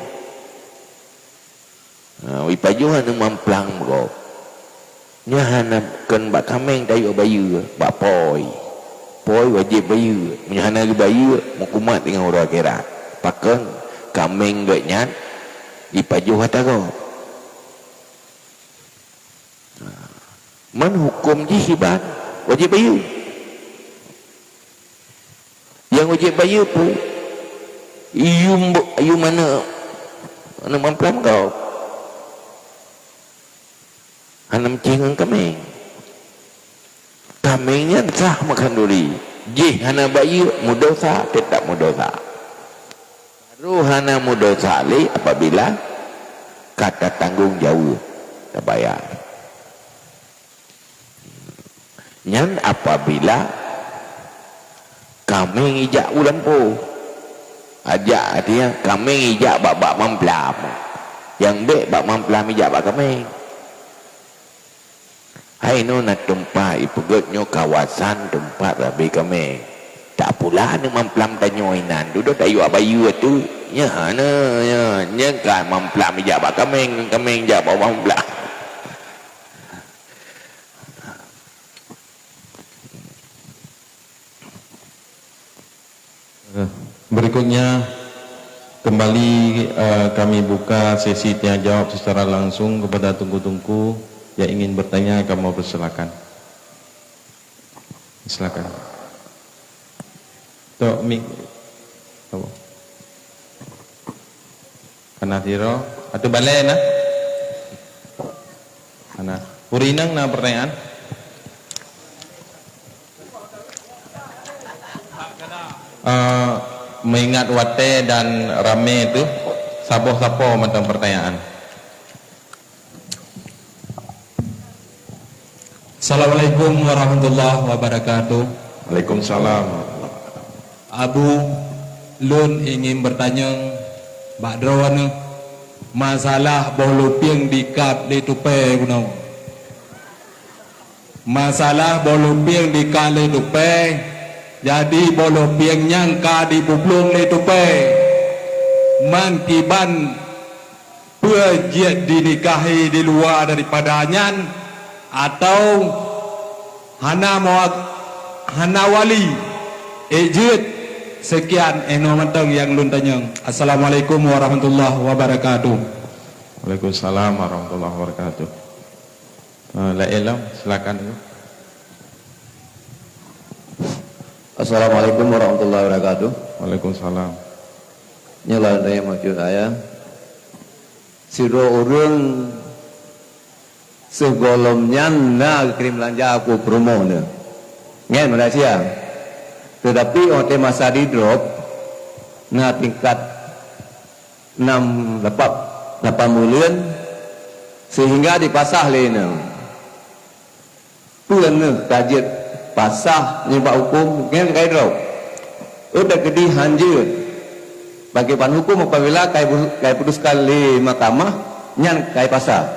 Ha, ipajoh aneuk mamplam gob. Nyan hana kon bak kaméng tayue bayeue, bak po. Po wajéb bayeue. Meunyoe hana geubayeue, meukumat deungon uroe akhirat. Pakon kaméng geuh nyan ipajoh ata gob. Ha. Man huköm jih iban, wajéb bayeue. Nyang wajéb bayeue peue? Yum, yum aneuk, aneuk mamplam gob. Hana meucih ngon kaméng. Kaméng nyan sah meukhanduri. Jih hana bayeue, meudosa, teutap meudosa. Baru hana meudosa lé apabila ka tatanggong jaweueb, tabayar. Nyan apabila kaméng ijak u lampôh. Ajak, artinya, kaméng ijak bak, bak mamplam. Nyang bèk bak mamplam ijak bak kaméng. Hai nyoe na teumpat ipeugèt nyoe kawasan teumpat rabe kaméng. Tak pula aneuk mamplam tanyoe inan, dudoe tayue bayeue tu. Nyan hana, nyan, nyan ka mamplam ijak bak kaméng, kaméng ijak bak mamplam. Eh, berikutnya, kembali, eh, kami buka sesi tanya jawab secara langsung kepada teungku-teungku yang ingin bertanya, kamoe persilakan. Silakan. Tok mik. Apa? Hana sidroe. Ateueh balèe na? Hana. Ureueng inong na pertanyaan? Eh, meuingat watèe dan ramé teuh, saboh sapo mantong pertanyaan. Assalamualaikum warahmatullahi wabarakatuh. Waalaikumsalam. Abu, lôn ingin bertanyong bak droeneuh masalah boh lupieng dikat lé tupèe bunoe. Masalah boh lupieng dikat lé tupèe, jadi boh lupieng nyan ka dipublueng lé tupèe. Man kiban peue jeuet dinikahi di luwa daripada nyan, atau hana meuwa-, hana wali? Ék jeuet. Sekian, eh, nyoe mantong nyang lôn tanyong. Assalamualaikum warahmatullahi wabarakatuh. Waalaikumsalam warahmatullahi wabarakatuh. Eh, laén lom, silakan. Assalamualaikum warahmatullahi wabarakatuh. Waalaikumsalam. Nyoe lôn tanyong maksud saya. Sidroe ureueng sigohlom nyan na geukirém beulanja keu peurumoh neuh. Ngen manusia. Tetapi watèe masa di drop, na tingkat nam lapap, lapan buleuen, sehingga dipasah lé inong. Peue neuh ka jeuet pasah nibak huköm ngon kai droe? Ôt keudeh hanjeuet. Bagi ban huköm apabila kai bu-, kai putuskan lé mahkamah, Nyan kai pasal.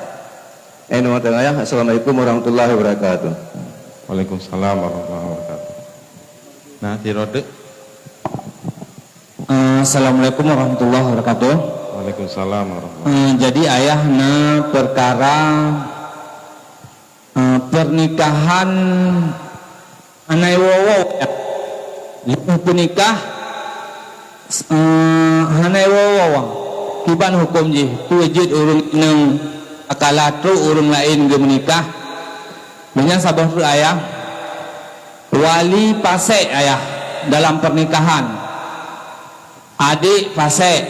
Eh, nomor tengah ya. Assalamualaikum warahmatullahi wabarakatuh. Waalaikumsalam warahmatullahi wabarakatuh. Nah, si Rodek. Eh, Assalamualaikum warahmatullahi wabarakatuh. Waalaikumsalam warahmatullahi wabarakatuh. Eh, jadi ayah na perkara, eh, pernikahan hana woe-woe. Leupah peunikah, eh, hana woe-woe. Kiban huköm jih, peue jeuet ureuëng inong akala trok ureuëng laén geumeunikah. Meunyan saboh treuk ayah, wali fasek ayah dalam pernikahan. Adék fasek,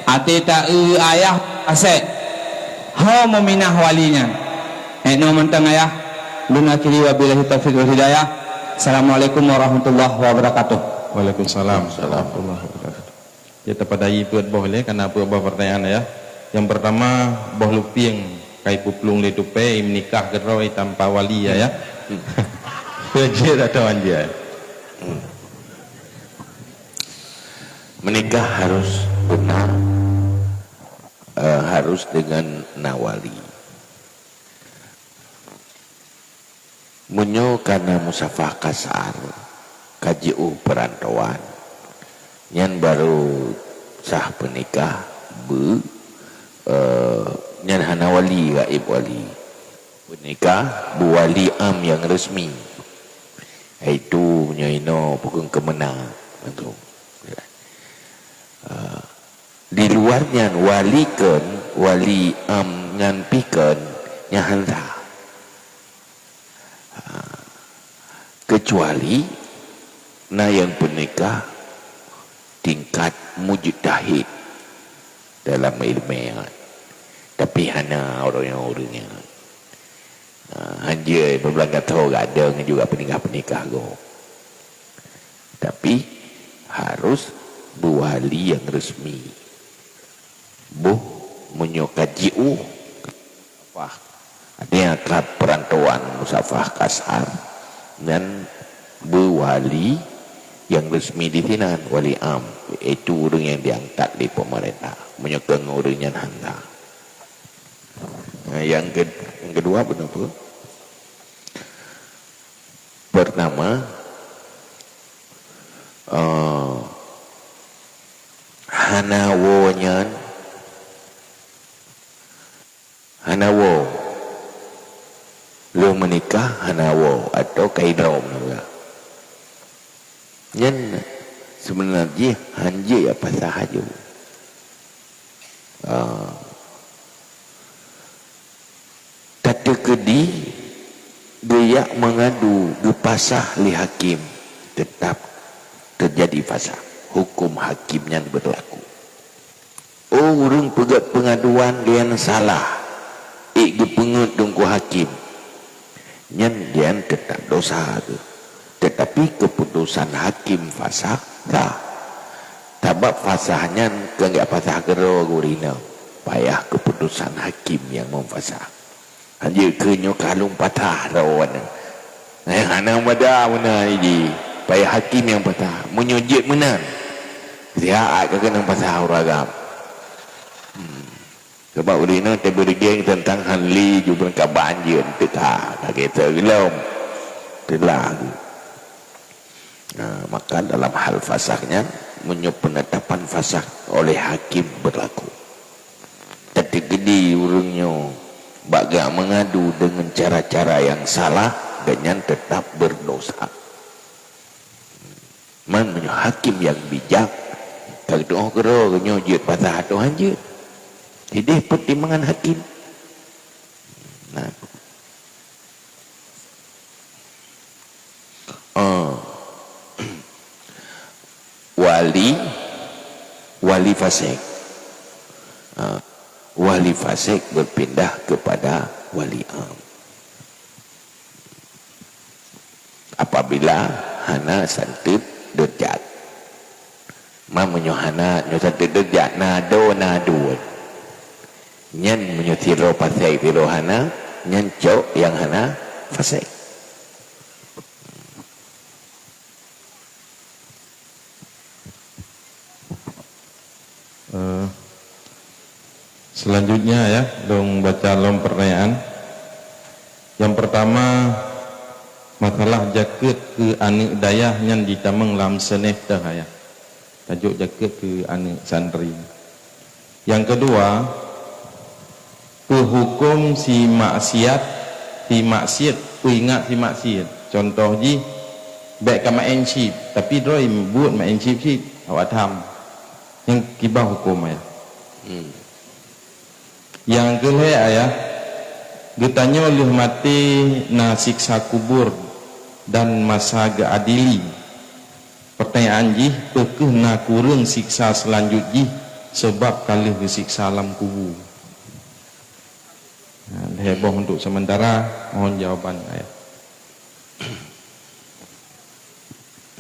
até ta-eu ayah fasek. Ho meuminah wali nyan. Ék noe mantong ayah, lôn akhiri wabillahi taufiq wal hidayah. Assalamualaikum warahmatullahi wabarakatuh. Waalaikumsalam warahmatullahi wabarakatuh. Ya, tapadai peuet boh lé, kana peuet boh pertanyaan ya. Yang pertama, boh lupieng kai peuplueng lé tupée, meunikah keudroe tanpa wali ya, ya. Peue jeuet atau hanjeuet? Menikah harus benar, eh, harus dengan na wali. Meunyoe kana musafah kasar, ka jiôh peurantauan, nyan barô sah peunikah beu, eh, nyan hana wali gaéb wali. Peunikah beu wali am nyang resmi, yaitu meunyoe inoe peukeueng keumeuna langsung. Eh, di luar nyan wali kön, wali am nyan pih kön, nyan han sah. Keucuali na nyang peunikah tingkat mujtahid dalam iéleumé nyan, tapi hana ureuëng nyan ureuëng nyan. Ha, hanjeuet beubeulangkat tho gadong juga peunikah-peunikah gob. Tapi harus beuwali nyang resmi. Boh meunyoe ka jiôh musafah, artinya ka peurantauan musafah kasar, nyan beuwali nyang resmi di sinan, wali am, yaitu ureuëng nyang diangkat lé peumeurintah. Meunyoe keu ureuëng nyan han sah. Nah, nyang ke-, nyang keudua peue? Pertama, eh, hana woe nyan, hana woe. Lheueh meunikah hana woe atau ka idrom na. Nyan seubeuna jih hanjeuet ya pasah aju. Ah. Tateukeudi geujak meungadu geupasah lé hakim, teutap teujadi fasah. Huköm hakim nyan beurlaku. Oh ureuëng peugét peungaduan nyan salah, ék geupeungét teungku hakim, nyan nyan teutap dosa geuh. Teutapi keuputosan hakim fasah sah. Sabab fasah nyan keu geupasah keudroe geuh ureuëng inong, payah keuputosan hakim nyang meufasah. Hanjeuet keu nyoe ka lôn patah droe nyoe. Eh, hana mada meunan jih. Payah hakim nyang patah. Meunyoe jeuet meunan, siat ka keunong pasah ureuëng agam. Hmm. Sabab ureuëng inong teubeureugueng teuntang hanli jubeuren kaban jeuet teuka. Ka geuteuk lom. Teulah. Nah, maka dalam hal fasah nyan, meunyoe peunetapan fasah oleh hakim beurlaku, tateukeudi ureuëng nyoe bak geujak meungadu deungon cara-cara nyang salah, gobnyan teutap beurdosa. Man meunyoe hakim nyang bijak, ka geutu'oh keudroe nyoe jeuet pasah atau hanjeuet. Sideh peutimbangan hakim. Nah, Ah. Wali, wali fasek. Ah, wali fasek berpindah kepada wali am. Apabila hana santeut deurjat. Ma meunyoe hana, nyoe sabe deurjat na do na dua. Nyan meunyoe sidroe fasek sidroe hana, nyan cok nyang hana fasek. Eh, Selanjutnya ya, lôn baca lom pertanyaan. Yang pertama, masalah jakeuet keu aneuk dayah nyan jitamong lam seuneh teuh ya. Tajok jakeuet keu aneuk santri. Yang kedua, peuhuköm si maksiat, si maksiat, peuingat si maksiat. Contoh jih, bèk ka maén chip, tapi droe buet maén chip cit, awak tham. Nyang kiban huköm ya. Hmm. Nyang keu lhèe ayah, geutanyoe lheueh maté na siksa kubur dan masa geuadili. Pertanyaan jih, peu kheueh na kureueng siksa seulanjut jih sabab ka lheueh geusiksa lam kubu? Nah, lhèe boh untuk sementara, mohon jawaban ayah.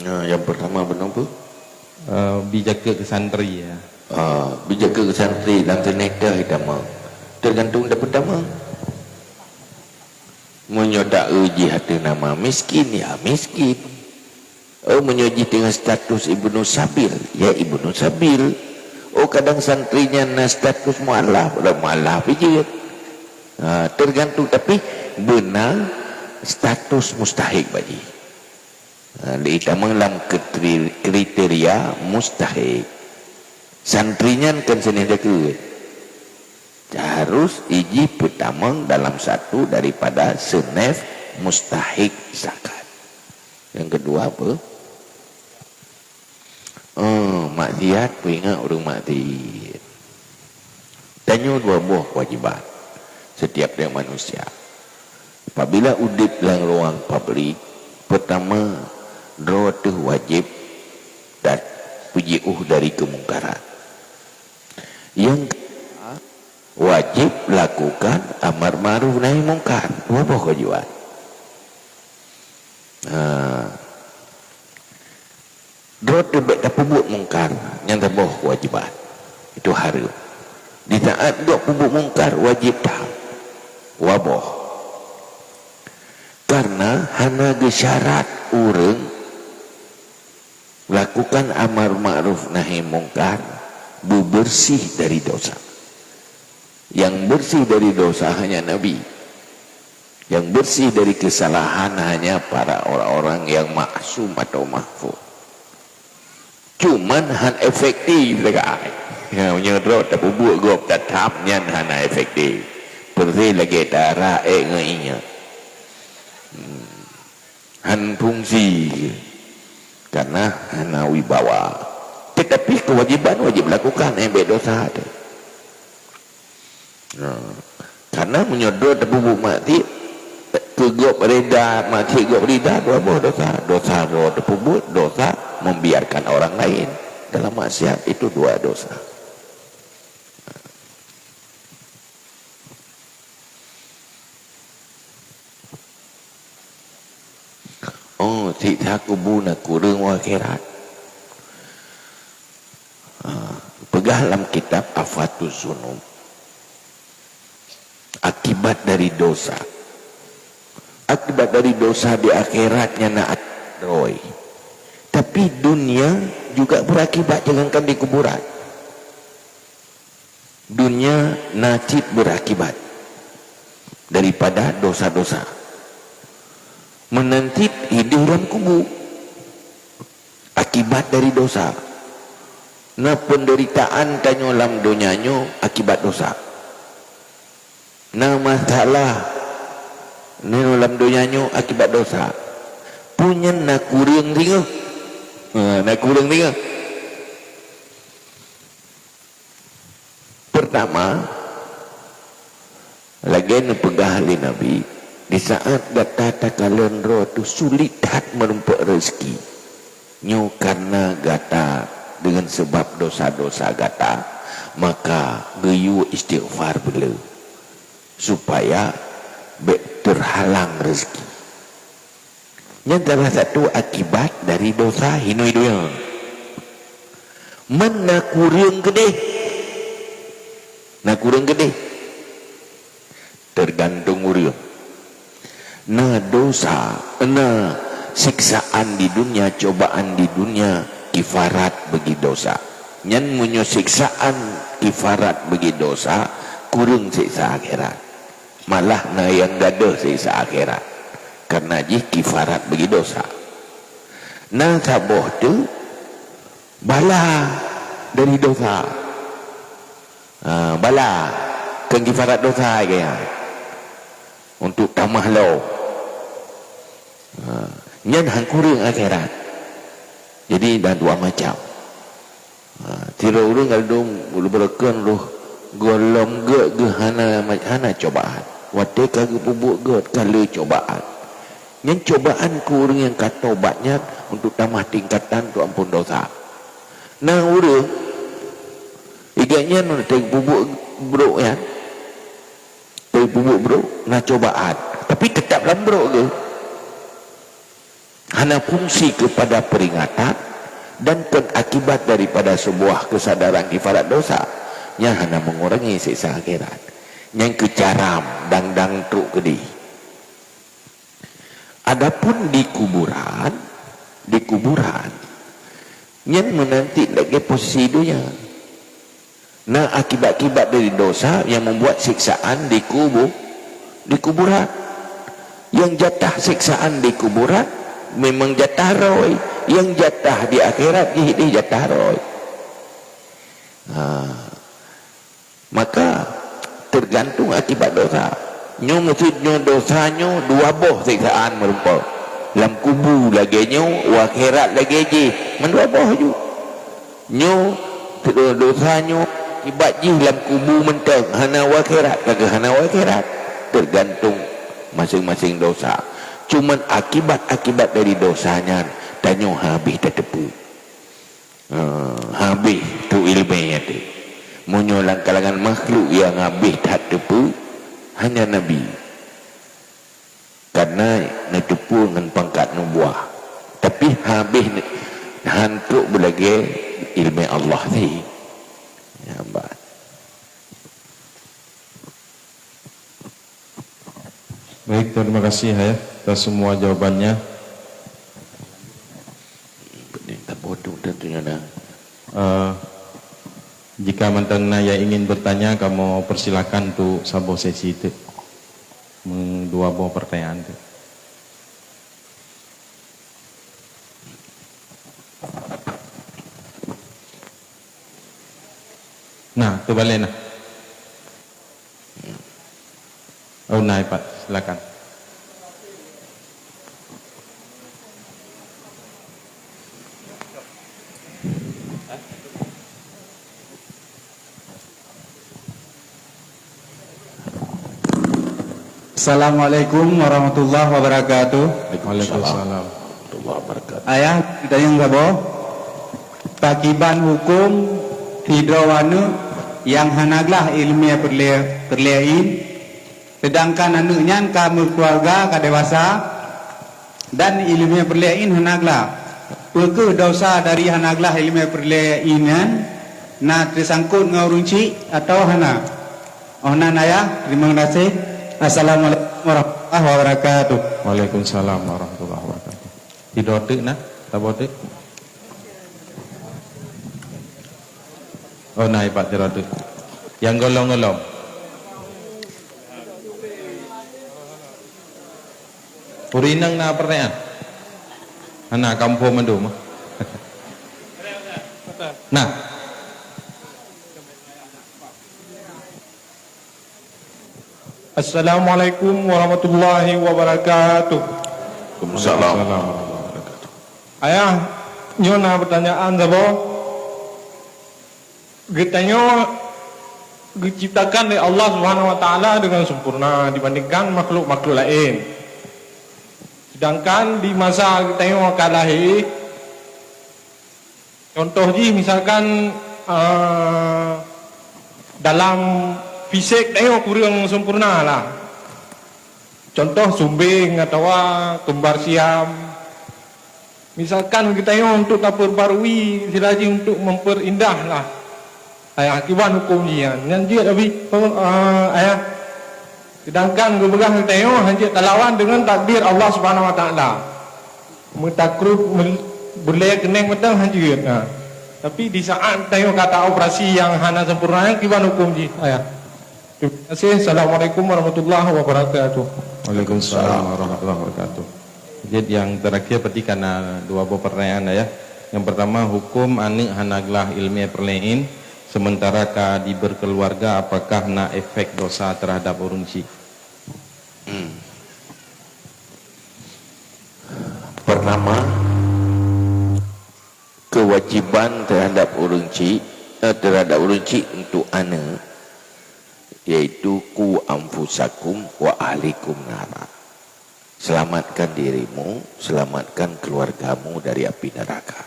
Nah, yang pertama beunong peue? Eh, bi jakeuet keu santri ya. Ah, bi jakeuet keu santri lam seuneh teuh itamong. Teugantung dapeuet tamong. Meunyoe taeu jih ateueh nama miskin, ya miskin. Oh, meunyoe jih teungoh status ibnu sabil, ya ibnu sabil. Oh, kadang santri nyan na status mualaf, lam mualaf jeuet. Ha, teugantung, tapi beuna status mustahik bak jih. Ha, lé tamong lam kriteri-, kriteria mustahik. Santri nyan kan seuneh jakeuet. Harus ijih peutamong dalam satu daripada seuneh mustahik zakat. Yang kedua apa? Oh, maksiat, peuingat ureueng maksiat. Tanyoe dua boh kewajiban setiap tiep manusia. Apabila udeb lam ruang publik, pertama, droe teuh wajéb dan peujiôh dari keumungkaran. Nyang kedua, wajéb lakukan amar ma'ruf nahi mungkar. Dua boh kewajiban. Ha. Droe teuh bèk tapeubuet mungkar, nyan saboh kewajiban. Itu hareuem. Di saat gob peubuet mungkar, wajéb that. Dua boh. Karena hana geusyarat ureueng lakukan amar ma'ruf nahi mungkar beubeureuséh dari dosa. Nyang beureuséh dari dosa hanya Nabi. Nyang beureuséh dari keusalahan hanya para orang-orang nyang maksum atau mahfuz. Cuman han efektif lagèe. Ya, meunyoe droe tapeubuet gob tatham nyan hana efektif. Peureuséh lagèe tara èk ngon ié. Hmm. Han fungsi. Karena hana wibawa. Tetapi kewajiban wajéb lakukan, eh, bèk dosa teuh. Nah, karena meunyoe droe tapeubuet maksiat, keu gob reda, maksiat gob reda, dua boh dosa. Dosa droe tapeubuet, dosa membiarkan orang lain dalam maksiat, itu dua dosa. Oh, siksa kubu na kureueng u akhirat. Ah, peugah lam kitab Afatuz Zunub, akibat dari dosa. Akibat dari dosa di akhirat nyan na droe. Tapi dunia juga berakibat, jangankan di kuburan. Dunia na cit berakibat daripada dosa-dosa. Meunan cit idéh lam kubu akibat dari dosa. Na peunderitaan tanyoe lam donya nyoe akibat dosa. Na masalah nyoe lam donya nyoe akibat dosa. Peue nyan na kureueng singoh. Ha, na kureueng singoh. Pertama, lagèe neupeugah lé Nabi, di saat gata takalon droe teuh sulet that meurumpok reuzeki, nyoe kareuna gata deungon seubab dosa-dosa gata, maka geuyue istighfar beuleu, supaya bèk teuhalang reuzeki. Nyan salah satu akibat dari dosa hinoe donya. Man na kureueng keudeh. Na kureueng keudeh. Teugantung ureueng. Na dosa, na siksaan di dunia, cobaan di dunia, kifarat bagi dosa. Nyan meunyoe siksaan kifarat bagi dosa, kureueng siksa akhirat. Malah na nyang gadôh siksa akhirat, kareuna jih kifarat bagi dosa. Na saboh teuk bala dari dosa. Ha, bala, kon kifarat dosa lagèe nyan. Untuk tamah lom. Ha, nyan han kureueng akhirat. Jadi, na dua macam. Ha, sidroe ureueng ka lheueh beureukeun roh gohlom gèt geuh hana, hana cobaan. Watèe ka geupeubuet gèt ka le cobaan. Nyan cobaan keu ureueng nyang ka tobat nyan untuk tamah tingkatan untuk amphon dosa. Na ureueng, i gobnyan teupeubuet brôk nyan, teupeubuet brôk, na cobaan, tapi teutap lam brôk geuh. Hana fungsi kepada peringatan dan kon akibat daripada sebuah kesadaran kifarat dosa. Nyan hana mengurangi siksa akhirat. Nyan keu caram dang-dang trok keudeh. Adapun di kuburan, di kuburan, nyan meunanti lagèe posisi donya. Na akibat-akibat dari dosa yang membuat siksaan di kubu-, di kuburan. Yang jatah siksaan di kuburan memang jatah roh, yang jatah di akhirat jih, jih jatah roh. Ha. Maka, tergantung akibat dosa. Nyoe maksud nyoe dosa nyoe dua boh siksaan meurumpok. Lam kubu lagèe nyoe, u akhirat lagèe jih, mandua boh ju. Nyoe, dosa nyoe akibat jih lam kubu mantong, hana u akhirat, ka keuh hana u akhirat. Tergantung masing-masing dosa. Cuman akibat-akibat dari dosa nyan, tanyoe habéh tateupeue. Ha, habéh tu ileumèe nyan teuh. Meunyoe lam kalangan makhluk nyang habéh that teupeue, hanya Nabi. Kareuna neuteupeue ngon pangkat nubuah. Tapi habéh ne-, han trok beulagèe ileumèe Allah teuh. Nyan ban. Baik, terima kasih, Ayah, atas semua jawabannya. Pening tak bodoh tentunya dah. Eh, jika mantong na yang ingin bertanya, kamoe persilakan untuk saboh sesi tu. Meng-, dua boh pertanyaan tu. Nah, tu balai nah. Oh, na ipat, silakan. Assalamualaikum warahmatullahi wabarakatuh. Waalaikumsalam warahmatullahi wabarakatuh. Ayah, geutanyong saboh. Pakiban huköm sidroe aneuk nyang hana glah ileumèe peureulèe-, peureulèe in, seudangkan aneuk nyan ka meukeuluwarga, ka dewasa, dan ileumèe peureulèe in hana glah. Peu kheueh desya dari hana glah ileumèe peureulèe in nyan, na teusangkot ngon ureueng chik atawa hana? Oh nan, Ayah, terima kasih. Assalamualaikum warahmatullahi wabarakatuh. Waalaikumsalam warahmatullahi wabarakatuh. Sidroe teuk na, saboh teuk. Oh, na ipat sidroe teuk. Nyang gohlom-gohlom. Ureueng inong na pertanyaan? Hana, kamoe mandum. Nah. Assalamualaikum warahmatullahi wabarakatuh. Waalaikumsalam. Ayah, nyoe na pertanyaan saboh. Geutanyoe geuciptakan lé Allah Subhanahu wa Taala dengan sempurna dibandingkan makhluk-makhluk laén. Sedangkan di masa geutanyoe ka lahé, contoh jih misalkan, eh, dalam fisik tanyoe kureueng sempurna lah. Contoh sumbeng atawa kembar siam. Misalkan geutanyoe untuk taperbarui, sira jih untuk memperindah lah. Ayah, kiban huköm jih nyan. Nyan jeuet, Abi, eh, Ayah. Sedangkan geupeugah geutanyoe hanjeuet talawan deungon takdir Allah Subhanahu wa Taala. Meutakrub, mel-, bulèe keuneng mantong hanjeuet. Ha. Tapi di saat tanyoe ka taoperasi nyang hana sempurna, nyan kiban huköm jih, Ayah? Terima kasih. Assalamualaikum warahmatullahi wabarakatuh. Waalaikumsalam warahmatullahi wabarakatuh. Jadi yang terakhir berarti karena dua buah pertanyaan ya. Yang pertama, hukum aneuk hana glah ileumèe peureulèe, sementara ka diberkeluarga, apakah na efek dosa terhadap ureueng chik? Hmm. Pertama, kewajiban terhadap ureueng chik, eh, terhadap ureueng chik untuk aneuk, yaitu ku anfusakum wa ahlikum nara. Selamatkan dirimu, selamatkan keluargamu dari api neraka.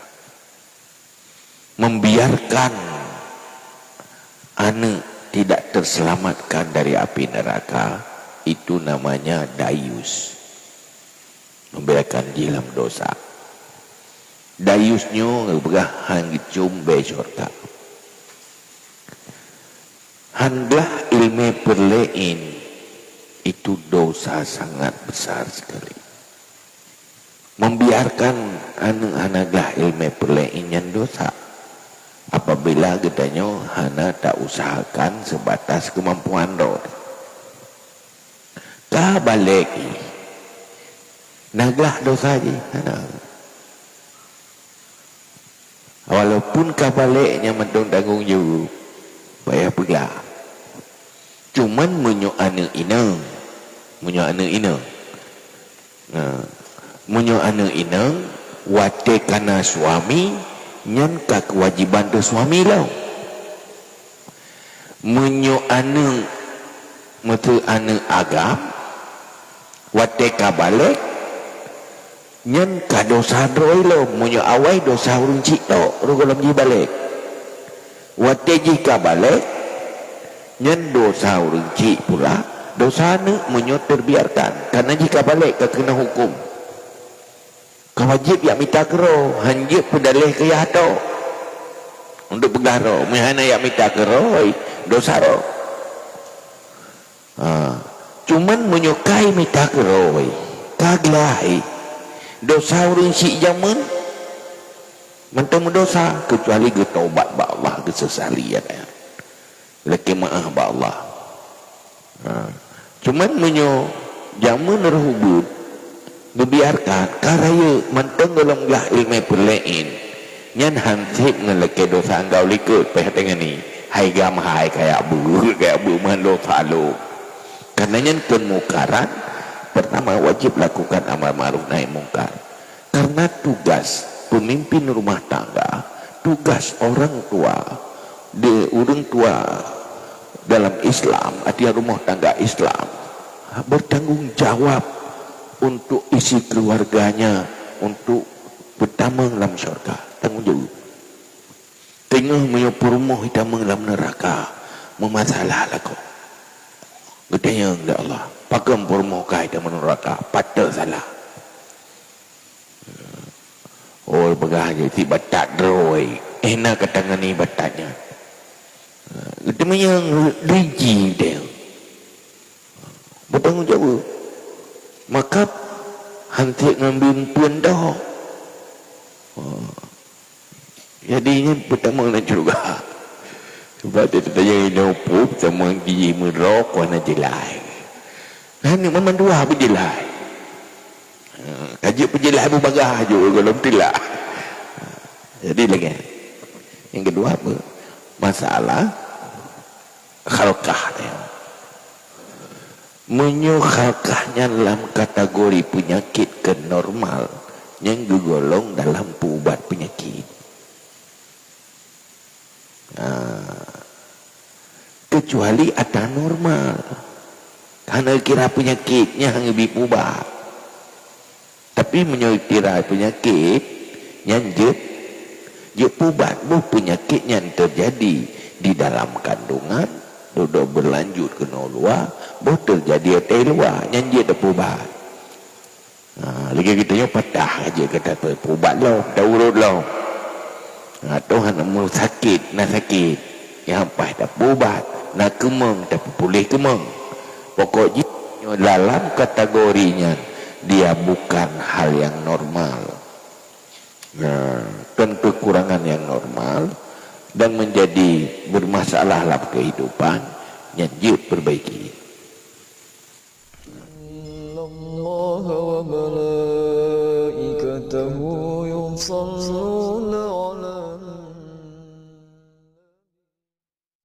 Membiarkan aneuk tidak terselamatkan dari api neraka, itu namanya dayus. Membiarkan jih lam dosa. Dayus nyoe geupeugah han geucom bèe syurga. Han glah ileumèe peureulèe, itu dosa sangat besar sekali. Membiarkan aneuk hana glah ileumèe peureulèe nyan dosa, apabila geutanyoe hana tausahakan sebatas keumampuan droe. Ka balek, na glah dosa jih? Hana. Walaupun ka balek, nyan mantong tanggong jaweueb, payah peuglah. Cuman meunyoe aneuk inong, meunyoe aneuk inong, nah, meunyoe aneuk inong watèe ka na suami, nyan ka keuwajéban teuh suami lom. Meunyoe aneuk, meuteu aneuk agam, watèe ka balek, nyan ka dosa droe lom. Meunyoe awai, dosa ureueng chik tok, rot gohlom jih balek. Watèe jih ka balek, nyan dosa ureueng chik pula, dosa aneuk meunyoe terbiarkan. Kareuna jih ka balek, ka keunong huköm. Ka wajéb jak mita keudroe, han jeuet peudaleh keu yah tok. Untuk peugah droe, meuhana jak mita keudroe, dosa droe. Ha. Cuman meunyoe ka mita keudroe, ka glah, dosa ureueng chik jameun, mantong meudosa, keucuali geutobat bak Allah, geusesali, ya kan? Lakèe meu'ah bak Allah. Ha. Cuman meunyoe jameun roh ubit, geubiarkan, ka rayeuk mantong gohlom glah ileumèe peureulèe, nyan han sép ngon lakèe dosa enggau likot, payah teungani. Hai gam hai, kajak beuet, kajak beuet meuhan dosa lom. Kareuna nyan keumukaran, pertama wajéb lakukan amar ma'ruf nahi mungkar. Karena tugas pemimpin rumah tangga, tugas orang tua, di ureueng tua dalam Islam, artinya rumah tangga Islam, bertanggung jawab untuk isi keluarganya, untuk beutamong lam syurga. Tanggung jawab. Teungoh meunyoe peurumoh jitamong lam neuraka, meumasalah lakoe. Geutanyong lé Allah, "Pakon peurumoh ka jitamong neuraka? Pat teuh salah?" Oh, peugah jih, "Tieb batat droe, eh, na ka tangani batat nyan." Geuteumanyong rinci deh. Beutanggung jaweueb. Maka han sép ngon bimpeuen doh. Jadi nyan peutamong lam syeuruga. Sebab teuntèe inoe peuet sama gigi meurok hana jeulaih. Nah, ni memang dua beujeulaih. Ha, ka jeuet peujeulaih beubagaih ju gohlom tilak. Jadi lagèe. Nyang keudua apa? Masalah khalqah nyan. Meunyoe khalqah nyan lam kategori peunyakét keu normal, nyan geugolong dalam peuubat peunyakét. Nah, keucuali atra normal. Hana kira peunyakét nyan hana geubri peuubat. Tapi meunyoe kira peunyakét, nyan jeuet, jeuet peuubat. Boh peunyakét nyan teujadi di dalam kandungan, dudoe beulanjut keunoe luwa, boh teujadi watèe luwa, nyan jeuet tapeuubat. Ha, lagèe geutanyoe patah, jeuet ka tapeuubat lom, taurot lom. Ha, toh hana meusakét, na sakét. Nyang paih tapeuubat, na keumong, tapeupuléh keumong. Pokok jih nyoe dalam kategori nyan, dia bukan hal yang normal. Nah, kan kekurangan yang normal dan menjadi bermasalah dalam kehidupan, nyan jeuet peubaiki. Innallaha wa malaikatahu yusalluna